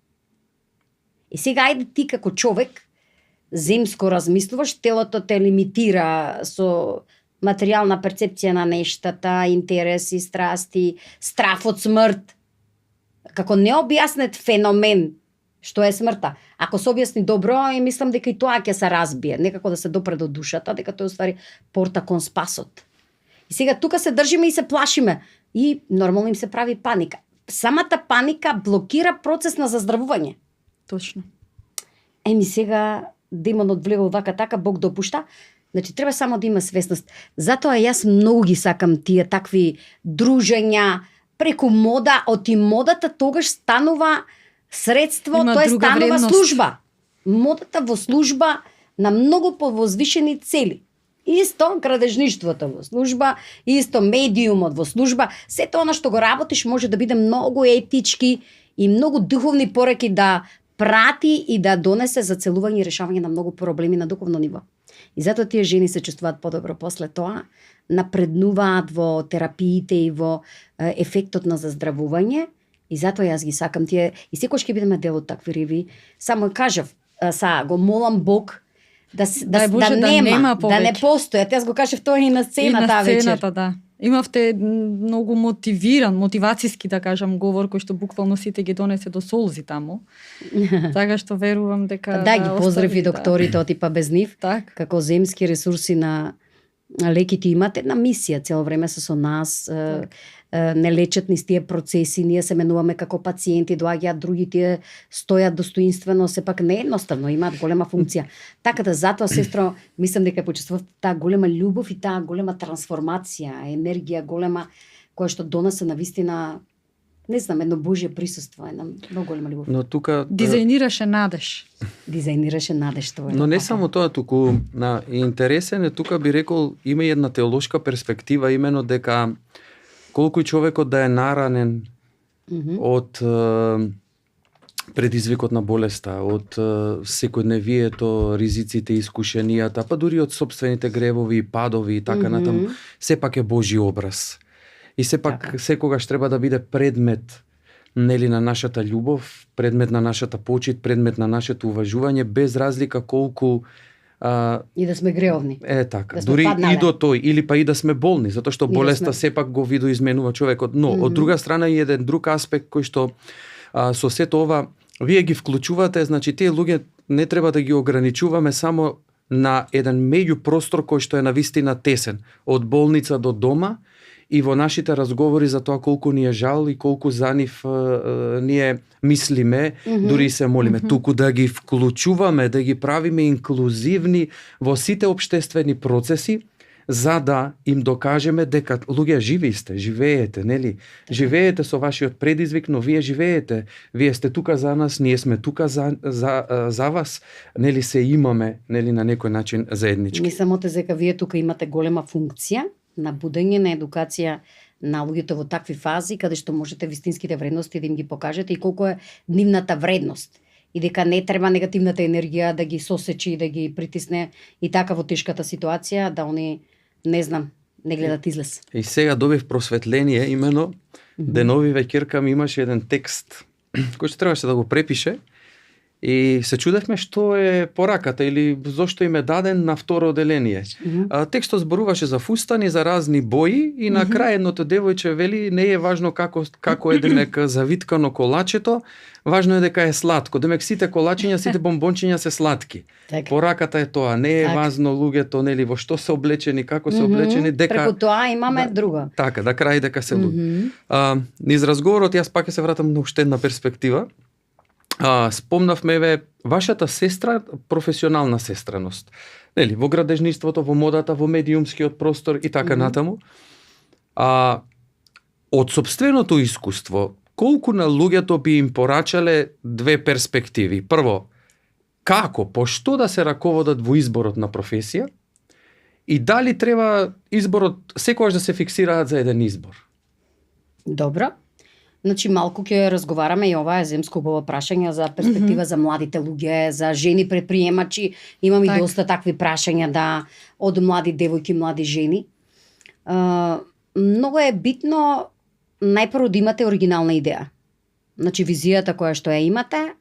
И сега ајде ти како човек земско размислуваш, телото те лимитира со материјална перцепција на нештата, интереси, страсти, страф од смрт. Како необјаснет феномен што е смртта. Ако се објасни добро, и мислам дека и тоа ќе се разбие, некако да се допре до душата, дека тоа е ствари порта кон спасот. И сега тука се држиме и се плашиме и нормално им се прави паника. Самата паника блокира процес на заздравување. Точно. Еми сега демонот влева вака така, Бог допушта. Значи треба само да има свесност. Затоа јас многу ги сакам тие такви дружења преку мода, од и модата тогаш станува средство, тоа станува вредност. служба. Модата во служба на многу повозвишени цели. Исто крадежништвото во служба, исто медиумот во служба, сето она што го работиш може да биде многу етички и многу духовни пореки да прати и да донесе за целување и решавање на многу проблеми на духовно ниво. И затоа тие жени се чувствуваат подобро после тоа, напреднуваат во терапиите и во ефектот на заздравување. И затоа јас ги сакам тие и секогаш ќе бидеме дел од такви реви. Само кажав, го молам Бог да нема да не постојат. Јас го кажав тоа и на сцената вечер. Да. Имавте многу мотивацијски да кажам говор кој што буквално сите ги донесе до солзи таму. Така што верувам дека да ги поздрави докторите од типа без нив. Так. Како земски ресурси на леките имат една мисија, цело време се со нас. Не лечат низ тие процеси, ние се менуваме како пациенти, доаѓаат други, тие стојат достоинствено, сепак не едноставно, имаат голема функција. Така да затоа, сестро, мислам дека почувствував таа голема љубов и таа голема трансформација, енергија голема, која што донесе на вистина, не знам, едно Божје присуство, една многу голема љубов. Но тука дизајнираше надеж. Дизајнираше надеж тоа. Но не само тоа, туку интересен е, тука би рекол, има и една теолошка перспектива, имено дека колку и човекот да е наранен од предизвикот на болеста, од секојдневието, ризиците, искушенијата, па дури од собствените гревови и падови и така натаму, сепак е Божји образ. И сепак секогаш треба да биде предмет нели на нашата љубов, предмет на нашата почит, предмет на нашето уважување, без разлика колку и да сме греовни. Така. Да Дури паднале. и до тој, или па и да сме болни, затоа што болеста сепак го видоизменува човекот. Но, од друга страна и еден друг аспект кој што со сето ова, вие ги вклучувате, значи тие луѓе не треба да ги ограничуваме само на еден меѓупростор кој што е навистина тесен, од болница до дома, и во нашите разговори за тоа колку ни е жал и колку за нив ние мислиме, дури и се молиме, туку да ги вклучуваме, да ги правиме инклузивни во сите општествени процеси, за да им докажеме дека луѓе живи сте, живеете, нели? Живеете со вашиот предизвик, но вие живеете. Вие сте тука за нас, ние сме тука за вас, нели се имаме, нели на некој начин заеднички. Не само дека вие тука имате голема функција на будење, на едукација на луѓето во такви фази, каде што можете вистинските вредности да им ги покажете и колку е нивната вредност. И дека не треба негативната енергија да ги сосечи, да ги притисне и така во тешката ситуација, да они, не знам, не гледат излез. И сега добив просветление, имено, денови ќерка ми имаше еден текст кој што требаше да го препише, и се чудевме што е пораката или зошто им е даден на второ оделение. Текстот зборуваше за фустани, за разни бои и на крај едното девојче вели не е важно како е демек завиткано колачето, важно е дека е сладко. Демек сите колачиња, сите бомбончиња се сладки. Так. Пораката е тоа, не е важно луѓето нели во што се облечени, како се облечени, дека преку тоа имаме друга. Така, да крај дека се луѓе. Низ разговорот јас пак ќе се вратам на уште една перспектива. Спомнавме вашата сестра, професионална сестраност. Нели, во градежниството, во модата, во медиумскиот простор и така натаму. Од сопственото искуство, колку на луѓето би им порачале две перспективи? Прво, како, по што да се раководат во изборот на професија? И дали треба изборот секогаш да се фиксираат за еден избор? Добро. Значи, малку ќе разговараме и ова е земско убаво прашање за перспектива за младите луѓе, за жени предприемачи. Имам и доста такви прашања од млади девојки, млади жени. Многу е битно најпрво да имате оригинална идеја. Значи, визијата која што ја имате,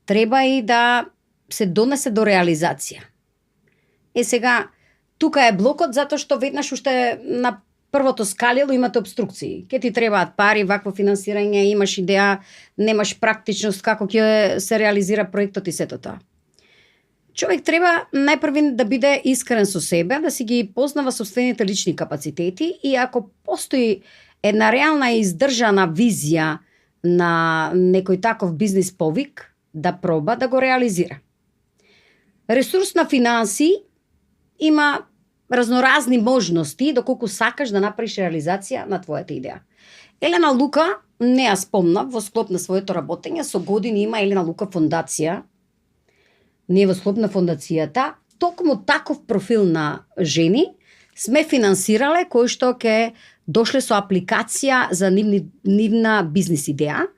треба и да се донесе до реализација. Сега, тука е блокот затоа што веднаш уште на првото скалило имате обструкции. Ке ти требаат пари, вакво финансирање, имаш идеја, немаш практичност како ќе се реализира проектот и сето тоа. Човек треба најпрви да биде искрен со себе, да си ги познава собствените лични капацитети и ако постои една реална и издржана визија на некој таков бизнис повик, да проба да го реализира. Ресурс на финанси има разноразни можности доколку сакаш да направиш реализација на твојата идеја. Елена Лука, не ја спомнав, во склоп на своето работење, со години има Елена Лука фондација. Ние во склоп на фондацијата, токму таков профил на жени сме финансирале кои што ќе дошле со апликација за нивна бизнис идеја.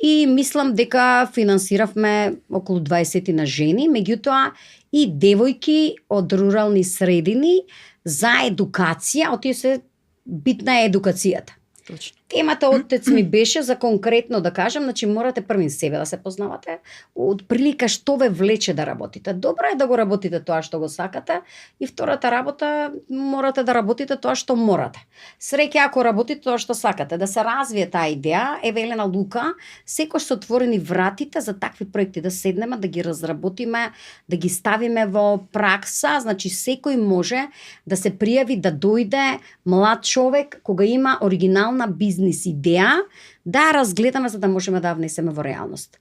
И мислам дека финансиравме околу 20 на жени, меѓутоа и девојки од рурални средини за едукација, отие се битна е едукацијата. Точно. Темата отец ми беше за конкретно да кажам, значи морате првин себе да се познавате, од прилика што ве влече да работите. Добро е да го работите тоа што го сакате и втората работа морате да работите тоа што морате. Среќа ако работите тоа што сакате, да се развие таа идеја, Елена Лука, секој се отворени вратите за такви проекти, да седнеме, да ги разработиме, да ги ставиме во пракса, значи секој може да се пријави, да дојде млад човек кога има оригинална бизнес идеја, да разгледаме за да можеме да внесеме во реалност.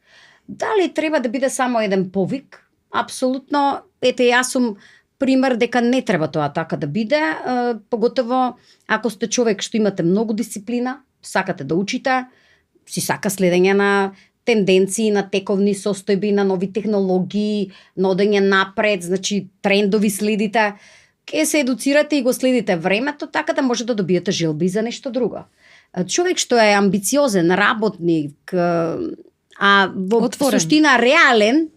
Дали треба да биде само еден повик? Апсолутно, ете јас сум пример дека не треба тоа така да биде, поготово ако сте човек што имате многу дисциплина, сакате да учите, си сака следење на тенденции, на тековни состојби, на нови технологии, на одење напред, значи трендови следите, ке се едуцирате и го следите времето, така да може да добиете желби за нешто друго. Човек што е амбициозен, работник, а во суштина реален,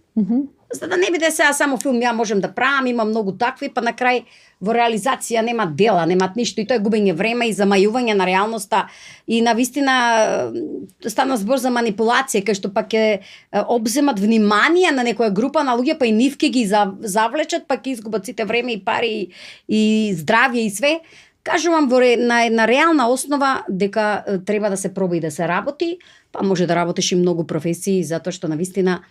за да не биде сега само филм, ја можем да правам, има многу такви, па на крај во реализација нема дела, немат ништо и тоа е губење време и замајување на реалноста и на вистина стана збор за манипулација, кај што пак е обземат внимание на некоја група на луѓе, па и нив ке ги завлечат, па ќе изгубат сите време и пари и здравје и све. Кажувам на една реална основа дека треба да се проба и да се работи, па може да работиш и многу професии, затоа што навистина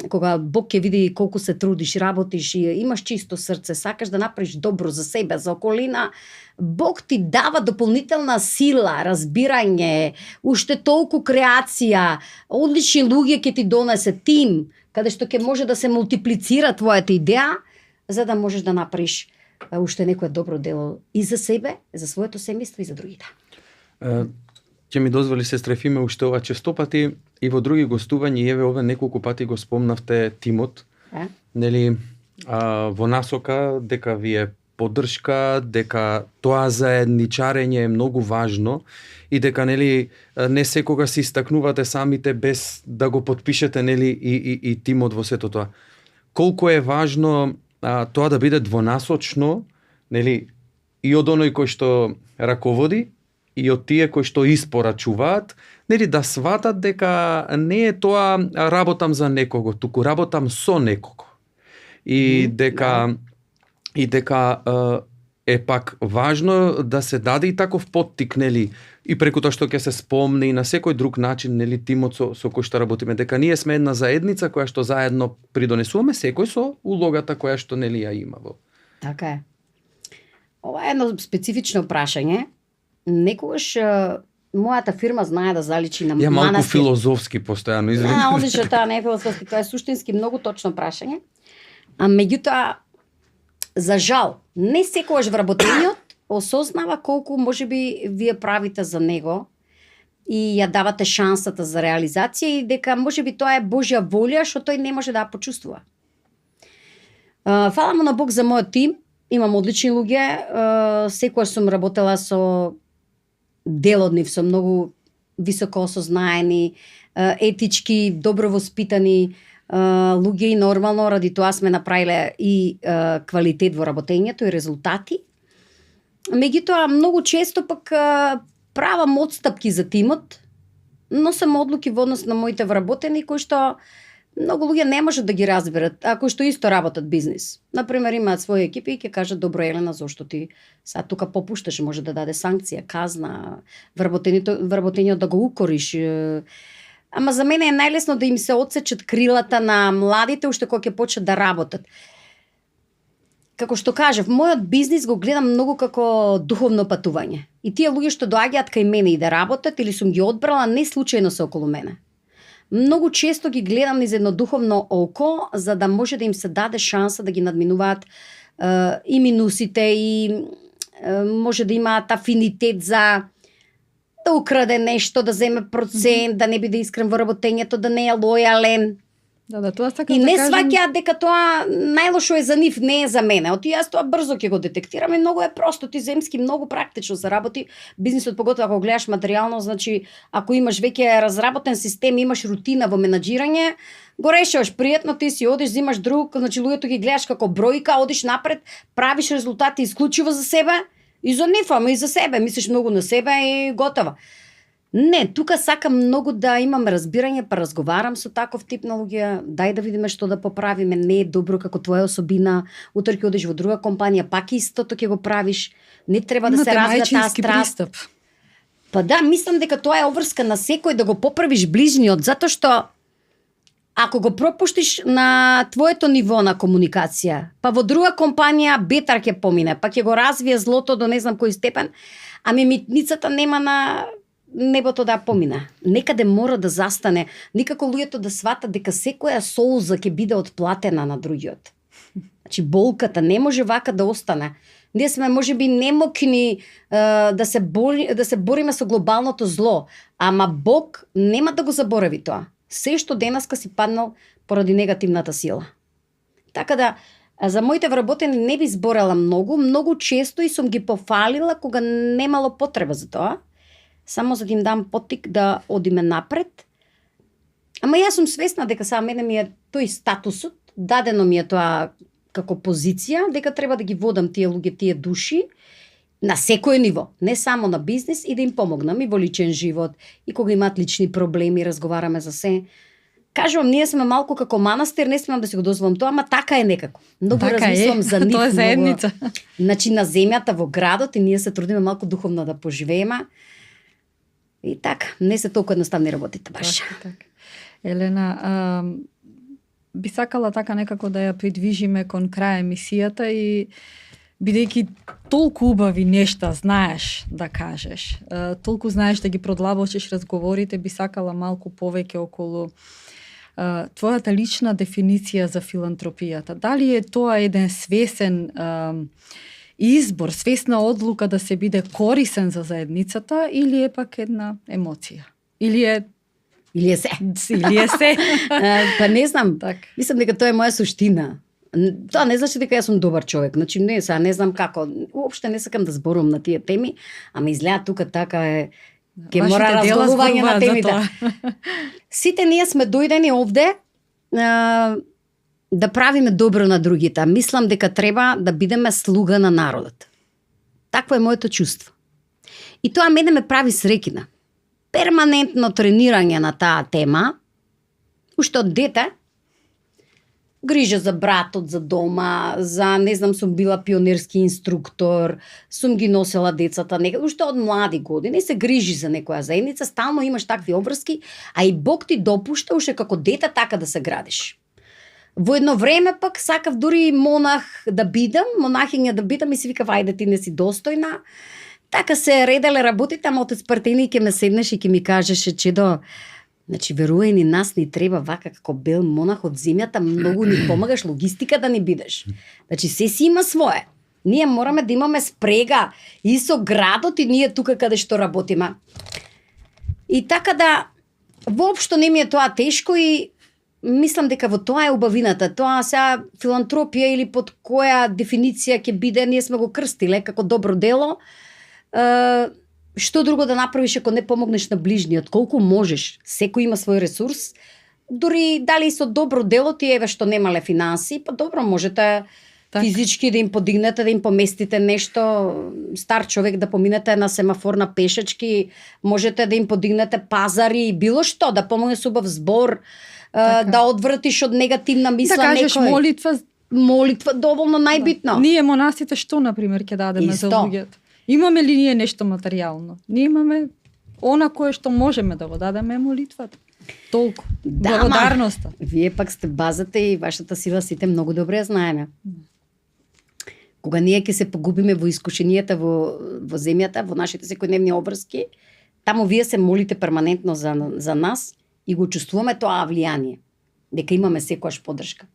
кога Бог ќе види колку се трудиш, работиш и имаш чисто срце, сакаш да направиш добро за себе, за околина, Бог ти дава дополнителна сила, разбирање, уште толку креација, одлични луѓе ќе ти донесе тим, каде што ќе може да се мултиплицира твојата идеја, за да можеш да направиш уште некое добро дело и за себе, за своето семејство и за другите. Ќе ми дозволи сестра Ефиме уште ова честопати и во други гостувања, и еве ова неколку пати го спомнавте тимот. Нели, во насока дека ви е поддршка, дека тоа заедничарење е многу важно и дека нели не секогаш се истакнувате самите без да го потпишете нели и тимот во сето тоа. Колку е важно тоа да биде двонасочно, нели, и од оној кој што раководи и од тие кои што испорачуваат, нели, да сватат дека не е тоа работам за некого, туку работам со некого. И дека е пак важно да се даде и таков поттик, нели, и преку тоа што ќе се спомне и на секој друг начин, нели, тимот со кој што работиме, дека ние сме една заедница која што заедно придонесуваме, секој со улогата која што нели ја има во. Така е. Ова е едно специфично прашање. Некогаш мојата фирма знае да заличи на манастир. Ја малку манастир. филозофски постојано, извинете. Одлично, тоа не е филозофски, тоа е суштински многу точно прашање. А меѓутоа, за жал, не секогаш вработениот осознава колку можеби вие правите за него и ја давате шансата за реализација и дека можеби тоа е Божја волја што тој не може да ја почувствува. Фала му на Бог за мојот тим, имам одлични луѓе, секогаш сум работела со дел од нив, со многу високо осознаени, етички, добро воспитани луѓе и нормално ради тоа сме направиле и квалитет во работењето и резултати. Меѓутоа, многу често пак правам отстапки за тимот, носам одлуки во однос на моите вработени кои што многу луѓе не можат да ги разберат, а кои што исто работат бизнис. Например, имаат своји екипи и ќе кажат: добро, Елена, зошто ти сега тука попушташ, може да даде санкција, казна, вработениот да го укориш. Ама за мене е најлесно да им се отсечат крилата на младите уште кога ќе почнат да работат. Како што кажав, мојот бизнис го гледам многу како духовно патување. И тие луѓе што доаѓаат кај мене и да работат или сум ги одбрала, не случајно се околу мене. Многу често ги гледам низ едно духовно око, за да може да им се даде шанса да ги надминуваат и минусите и може да имаат афинитет за да украде нешто, да земе процент, да не биде искрен во работењето, да не е лојален. Да, тоа сакам И да не кажам. сваќаат дека тоа најлошо е за нив, не е за мене. Оти јас тоа брзо ќе го детектирам и многу е просто, ти земски многу практично се работи. Бизнисот, поготово ако гледаш материјално, значи ако имаш веќе разработен систем, имаш рутина во менаџирање, го решаваш пријатно, ти си одиш, взимаш друг, значи луѓето ги гледаш како бројка, одиш напред, правиш резултати исклучиво за себе и за нив, ама и за себе, мислиш многу на себе и готово. Не, тука сакам многу да имам разбирање, па разговарам со таков тип на луѓе, дај да видиме што да поправиме, не е добро како твоја особина, утре ќе одиш во друга компанија, пак истото ќе го правиш, не треба да се развива таа страст. Пристап. Па да, мислам дека тоа е обврска на секој да го поправиш ближниот, затоа што ако го пропуштиш на твоето ниво на комуникација, па во друга компанија бетар ќе помине, па ќе го развие злото до не знам кој степен, ами митницата нема на небото да помина. Некаде мора да застане. Никако луѓето да сватат дека секоја солза ќе биде отплатена на другиот. Значи болката не може вака да остане. Ние сме можеби немокни да се бориме со глобалното зло, ама Бог нема да го заборави тоа. Се што денеска си паднал поради негативната сила. Така да за моите вработени не би зборела многу често и сум ги пофалила кога немало потреба за тоа. Само за да им дам поттик да одиме напред. Ама јас сум свесна дека сега мене ми е тој статусот, дадено ми е тоа како позиција, дека треба да ги водам тие луѓе, тие души, на секој ниво, не само на бизнес, и да им помогнам и во личен живот, и кога имаат лични проблеми, разговараме за се. Кажувам, ние сме малку како манастир, не смеам да си го дозволам тоа, ама така е некако. Многу Така размислам за нив. Тоа е заедница. Значи на земјата, во градот, и ние се трудиме малку духовно да поживееме. И така, не се толку едноставни работите баш. Так. Елена, би сакала така некако да ја придвижиме кон крај емисијата и бидејќи толку убави нешта знаеш да кажеш, толку знаеш да ги продлабочиш разговорите, би сакала малку повеќе околу твојата лична дефиниција за филантропијата. Дали е тоа еден свесен избор, свесна одлука да се биде корисен за заедницата или е пак една емоција? Или е се. Или е се. Па не знам. Так. Мислам дека тоа е моја суштина. Тоа не значи дека јас сум добар човек. Значи не, сега не знам како. Уопште не сакам да зборувам на тие теми, ама изгледа тука така е ке мора разговарување на темите. Сите ние сме дојдени овде да правиме добро на другите. Мислам дека треба да бидеме слуга на народот. Такво е моето чувство. И тоа мене ме прави среќна. Перманентно тренирање на таа тема, уште од дете, грижа за братот, за дома, за, не знам, сум била пионерски инструктор, сум ги носела децата, уште од млади години се грижи за некоја заедница, стално имаш такви обврски, а и Бог ти допушта уште како дете така да се градиш. Во едно време пак сакав дури монах да бидам, монахиња да бидам и си викав, ајде ти не си достојна. Така се ределе работите, ама отец Партени ке ме седнеш и ке ми кажеше, чедо, значи верувај ни, нас ни треба вака како бел монах од земјата, многу ни помагаш, логистика да ни бидеш. Значи се си има свое. Ние мораме да имаме спрега и со градот и ние тука каде што работиме. И така да, воопшто не ми е тоа тешко и мислам дека во тоа е убавината. Тоа сега филантропија или под која дефиниција ќе биде, ние сме го крстиле како добро дело. Што друго да направиш ако не помогнеш на ближниот? Колку можеш? Секој има свој ресурс. Дури дали со добро дело ти еве што немале финанси, па добро можете физички да им подигнете, да им поместите нешто, стар човек да поминете на семафор на пешачки, можете да им подигнете пазари, било што, да помогне со убав збор, да одвратиш од негативна мисла некој. Да кажеш некој. Молитва доволно најбитно. Ние монасите што например ќе дадеме за луѓето? Имаме ли ние нешто материјално? Ние имаме она кое што можеме да го дадеме молитвата. Толку. Да, благодарноста. Вие пак сте базата и вашата сила сите многу добре знаеме. Кога ние ќе се погубиме во искушенијата во земјата, во нашите секојдневни обврски, таму вие се молите перманентно за нас и го чувствуваме тоа влијание, дека имаме секојаш поддршка.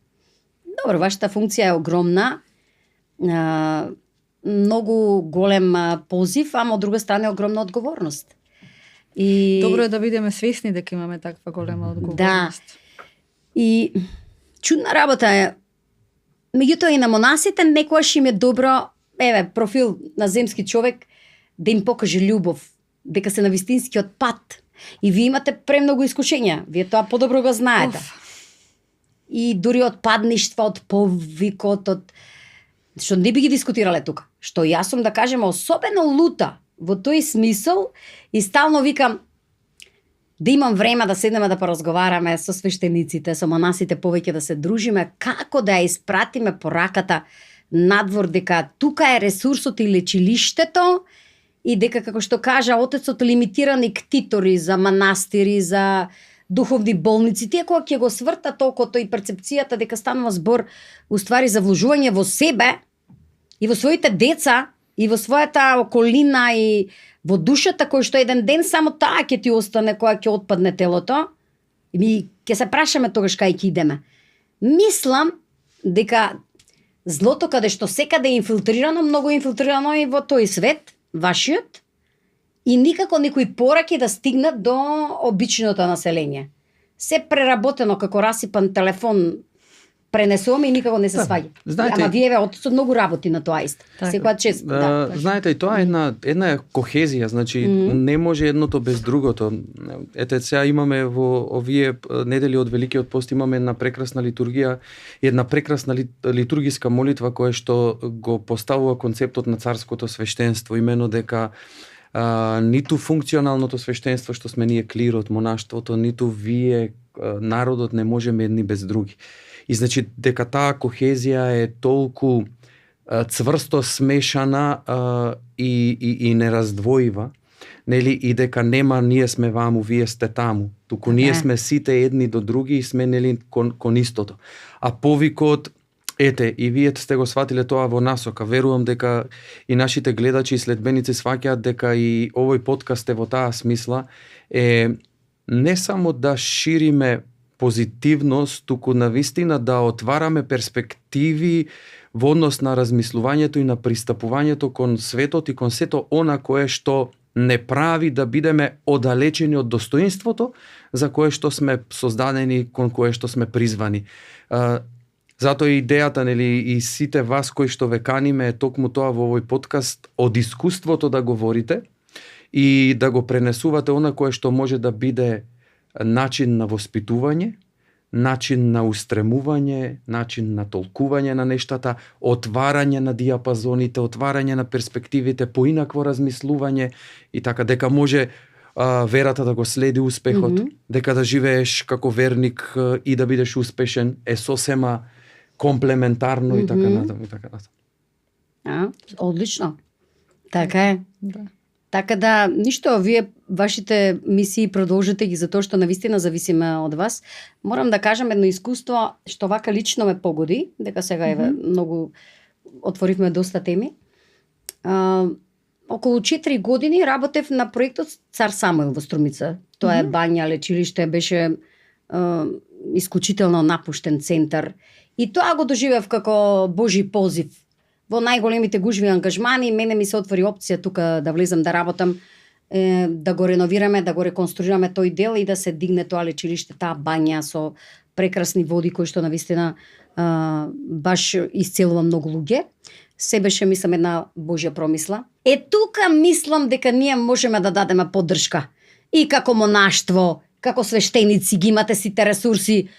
Добро, вашата функција е огромна, многу голем позив, ама од друга страна е огромна одговорност. И добро е да бидеме свесни дека имаме таква голема одговорност. Да. И чудна работа е. Меѓутоа и на монасите некојаш им е добро, еве, профил на земски човек да им покаже љубов, дека се на вистинскиот пат. И вие имате премногу искушења. Вие тоа подобро го знаете. И дури од падништва, од повикот, од што не би ги дискутирале тука. Што јас сум, да кажеме, особено лута во тој смисол и стално викам да имам време да седнеме да поразговараме со свештениците, со монасите, повеќе да се дружиме, како да ја испратиме пораката надвор дека тука е ресурсот и лечилиштето и дека, како што кажа отецот, лимитирани ктитори за манастири, за духовни болници, тие кога ќе го сврта толкото и перцепцијата дека станува збор уствари за вложување во себе и во своите деца и во својата околина и во душата, кој што еден ден само таа ќе ти остане кога ќе отпадне телото, и ми ќе се прашаме тогаш кај ќе идеме. Мислам дека злото каде што секаде е инфилтрирано, многу инфилтрирано и во тој свет, вашиот, и никако некои пораки да стигнат до обичното население. Се преработено како расипан телефон пренесуваме и никако не се сваѓа. Ама вие отсот многу работи на тоа исто. Секоја чест. Знаете, и тоа е една кохезија, значи не може едното без другото. Ете сега имаме во овие недели од Великиот пост имаме една прекрасна литургија, една прекрасна литургиска молитва која што го поставува концептот на царското свештенство, имено дека ниту функционалното свештенство што сме ние клирот, монаштвото, ниту вие народот не можеме едни без други. И значи дека таа кохезија е толку цврсто смешана и нераздвоива, нели, и дека нема ние сме ваму, вие сте таму. Туку ние сме сите едни до други и сме, нели, кон истото. А повикот, ете, и вие сте го сватиле тоа во насока. Верувам дека и нашите гледачи и следбеници сваќаат дека и овој подкаст е во таа смисла, е не само да шириме позитивност, туку навистина да отвараме перспективи во однос на размислувањето и на пристапувањето кон светот и кон сето она кое што не прави да бидеме оддалечени од достоинството за кое што сме создадени, кон кое што сме призвани. Затоа и идејата, нели, и сите вас кои што ве каниме е токму тоа во овој подкаст, од искуството да говорите и да го пренесувате она кое што може да биде начин на воспитување, начин на устремување, начин на толкување на нештата, отварање на диапазоните, отварање на перспективите, поинакво размислување и така, дека може верата да го следи успехот, дека да живееш како верник и да бидеш успешен е сосема комплементарно и така натаму и така натаму. Одлично. Така е. Да. Така да, ништо, вие вашите мисии продолжите ги затоа што навистина зависиме од вас. Морам да кажам едно искуство што вака лично ме погоди, дека сега еве многу отворивме доста теми. Околу 4 години работев на проектот Цар Самуил во Струмица. Тоа е бања, лечилиште, беше исклучително напуштен центар. И тоа го доживев како божи позив. Во најголемите гужви ангажмани, мене ми се отвори опција тука да влезам да работам, да го реновираме, да го реконструираме тој дел и да се дигне тоа лечилиште, таа бања со прекрасни води кои што навистина баш исцелува многу луѓе. Се беше, мислам, една божја промисла. Тука мислам дека ние можеме да дадеме поддршка. И како монаштво, како свештеници, ги имате сите ресурси.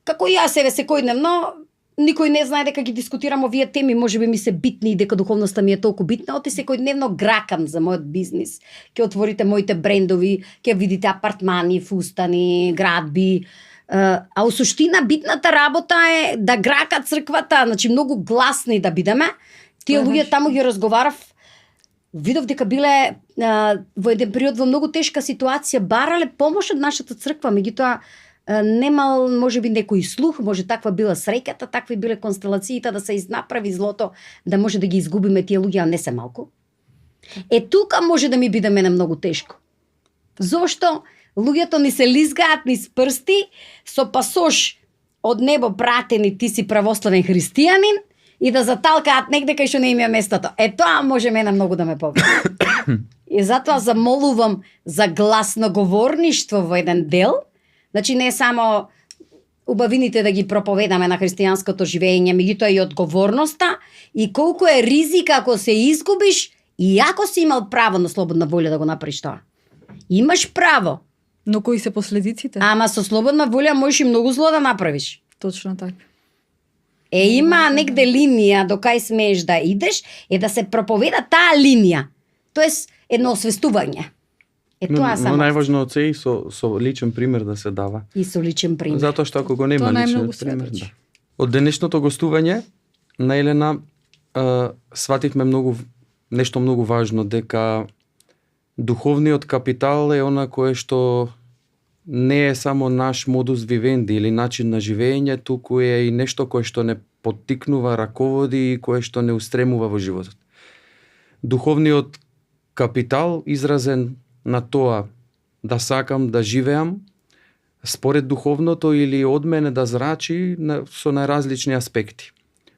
Како јас еве секојдневно, никој не знае дека ги дискутирам овие теми, можеби ми се битни и дека духовноста ми е толку битна, оти секојдневно гракам за мојот бизнис. Ќе отворите моите брендови, ќе видите апартмани, фустани, градби. А у суштина битната работа е да грака црквата, значи многу гласни да бидеме. Тие луѓе таму ги разговарав, видов дека биле во еден период во многу тешка ситуација, барале помош од нашата црква, меѓутоа немал можеби некој слух, може таква била среќата, такви биле констелациите да се изнаправи злото, да може да ги изгубиме тие луѓе, а не се малку. Тука може да ми биде мене многу тешко. Зошто луѓето ни се лизгаат низ прсти со пасош од небо пратени, ти си православен христијанин, и да заталкаат негде кај што не им е местото. Тоа може мене многу да ме повреди. И затоа замолувам за гласноговорништво во еден дел. Значи не само убавините да ги проповедаме на христијанското живење, меѓутоа и одговорноста и колку е ризик ако се изгубиш, и ако си имал право на слободна волја да го направиш тоа. Имаш право. Но кои се последиците? Ама со слободна волја можеш и многу зло да направиш. Точно така. Има негде линија до кај смееш да идеш, да се проповеда таа линија. Тоест, едно освестување. Тоа само. Но најважно од се и со личен пример да се дава. И со личен пример. Затоа што ако го нема личен пример, да. Од денешното гостување на Елена свативме нешто многу важно, дека духовниот капитал е она кое што не е само наш модус вивенди или начин на живење, туку е и нешто кое што не поттикнува, раководи и кое што не устремува во животот. Духовниот капитал изразен на тоа да сакам да живеам според духовното или од мене да зрачи со најразлични аспекти.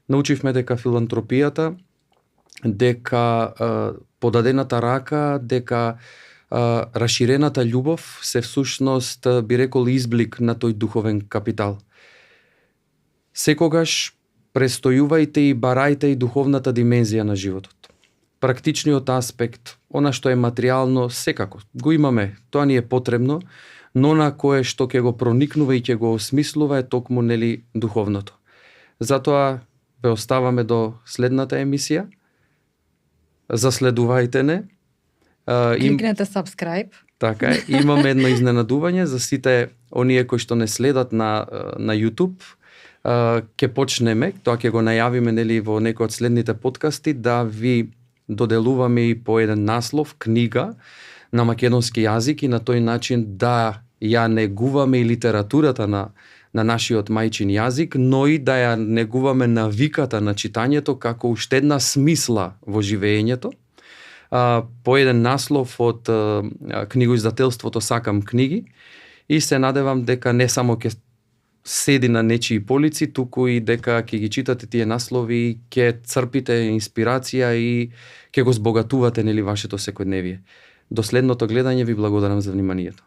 Научивме дека филантропијата, дека подадената рака, дека расширената љубов се всушност, би рекол, изблик на тој духовен капитал. Секогаш престојувајте и барајте и духовната димензија на животот. Практичниот аспект, она што е материјално, секако го имаме, тоа ни е потребно, но на кое што ќе го проникнува и ќе го осмислува е токму, нели, духовното. Затоа ве оставаме до следната емисија. Заследувајте не. Кликнете subscribe. Така е. Имаме едно изненадување за сите оние кои што не следат на YouTube. Ќе почнеме, тоа ќе го најавиме, нели, во некој од следните подкасти, да ви доделуваме и по еден наслов, книга, на македонски јазик и на тој начин да ја негуваме и литературата на нашиот мајчин јазик, но и да ја негуваме навиката на читањето како уште една смисла во живеењето. По еден наслов од книгоиздателството Сакам книги и се надевам дека не само ќе седи на нечии полици, туку и дека ќе ги читате тие наслови, ќе црпите инспирација и ќе го збогатувате нели вашето секојдневие. До следното гледање ви благодарам за вниманието.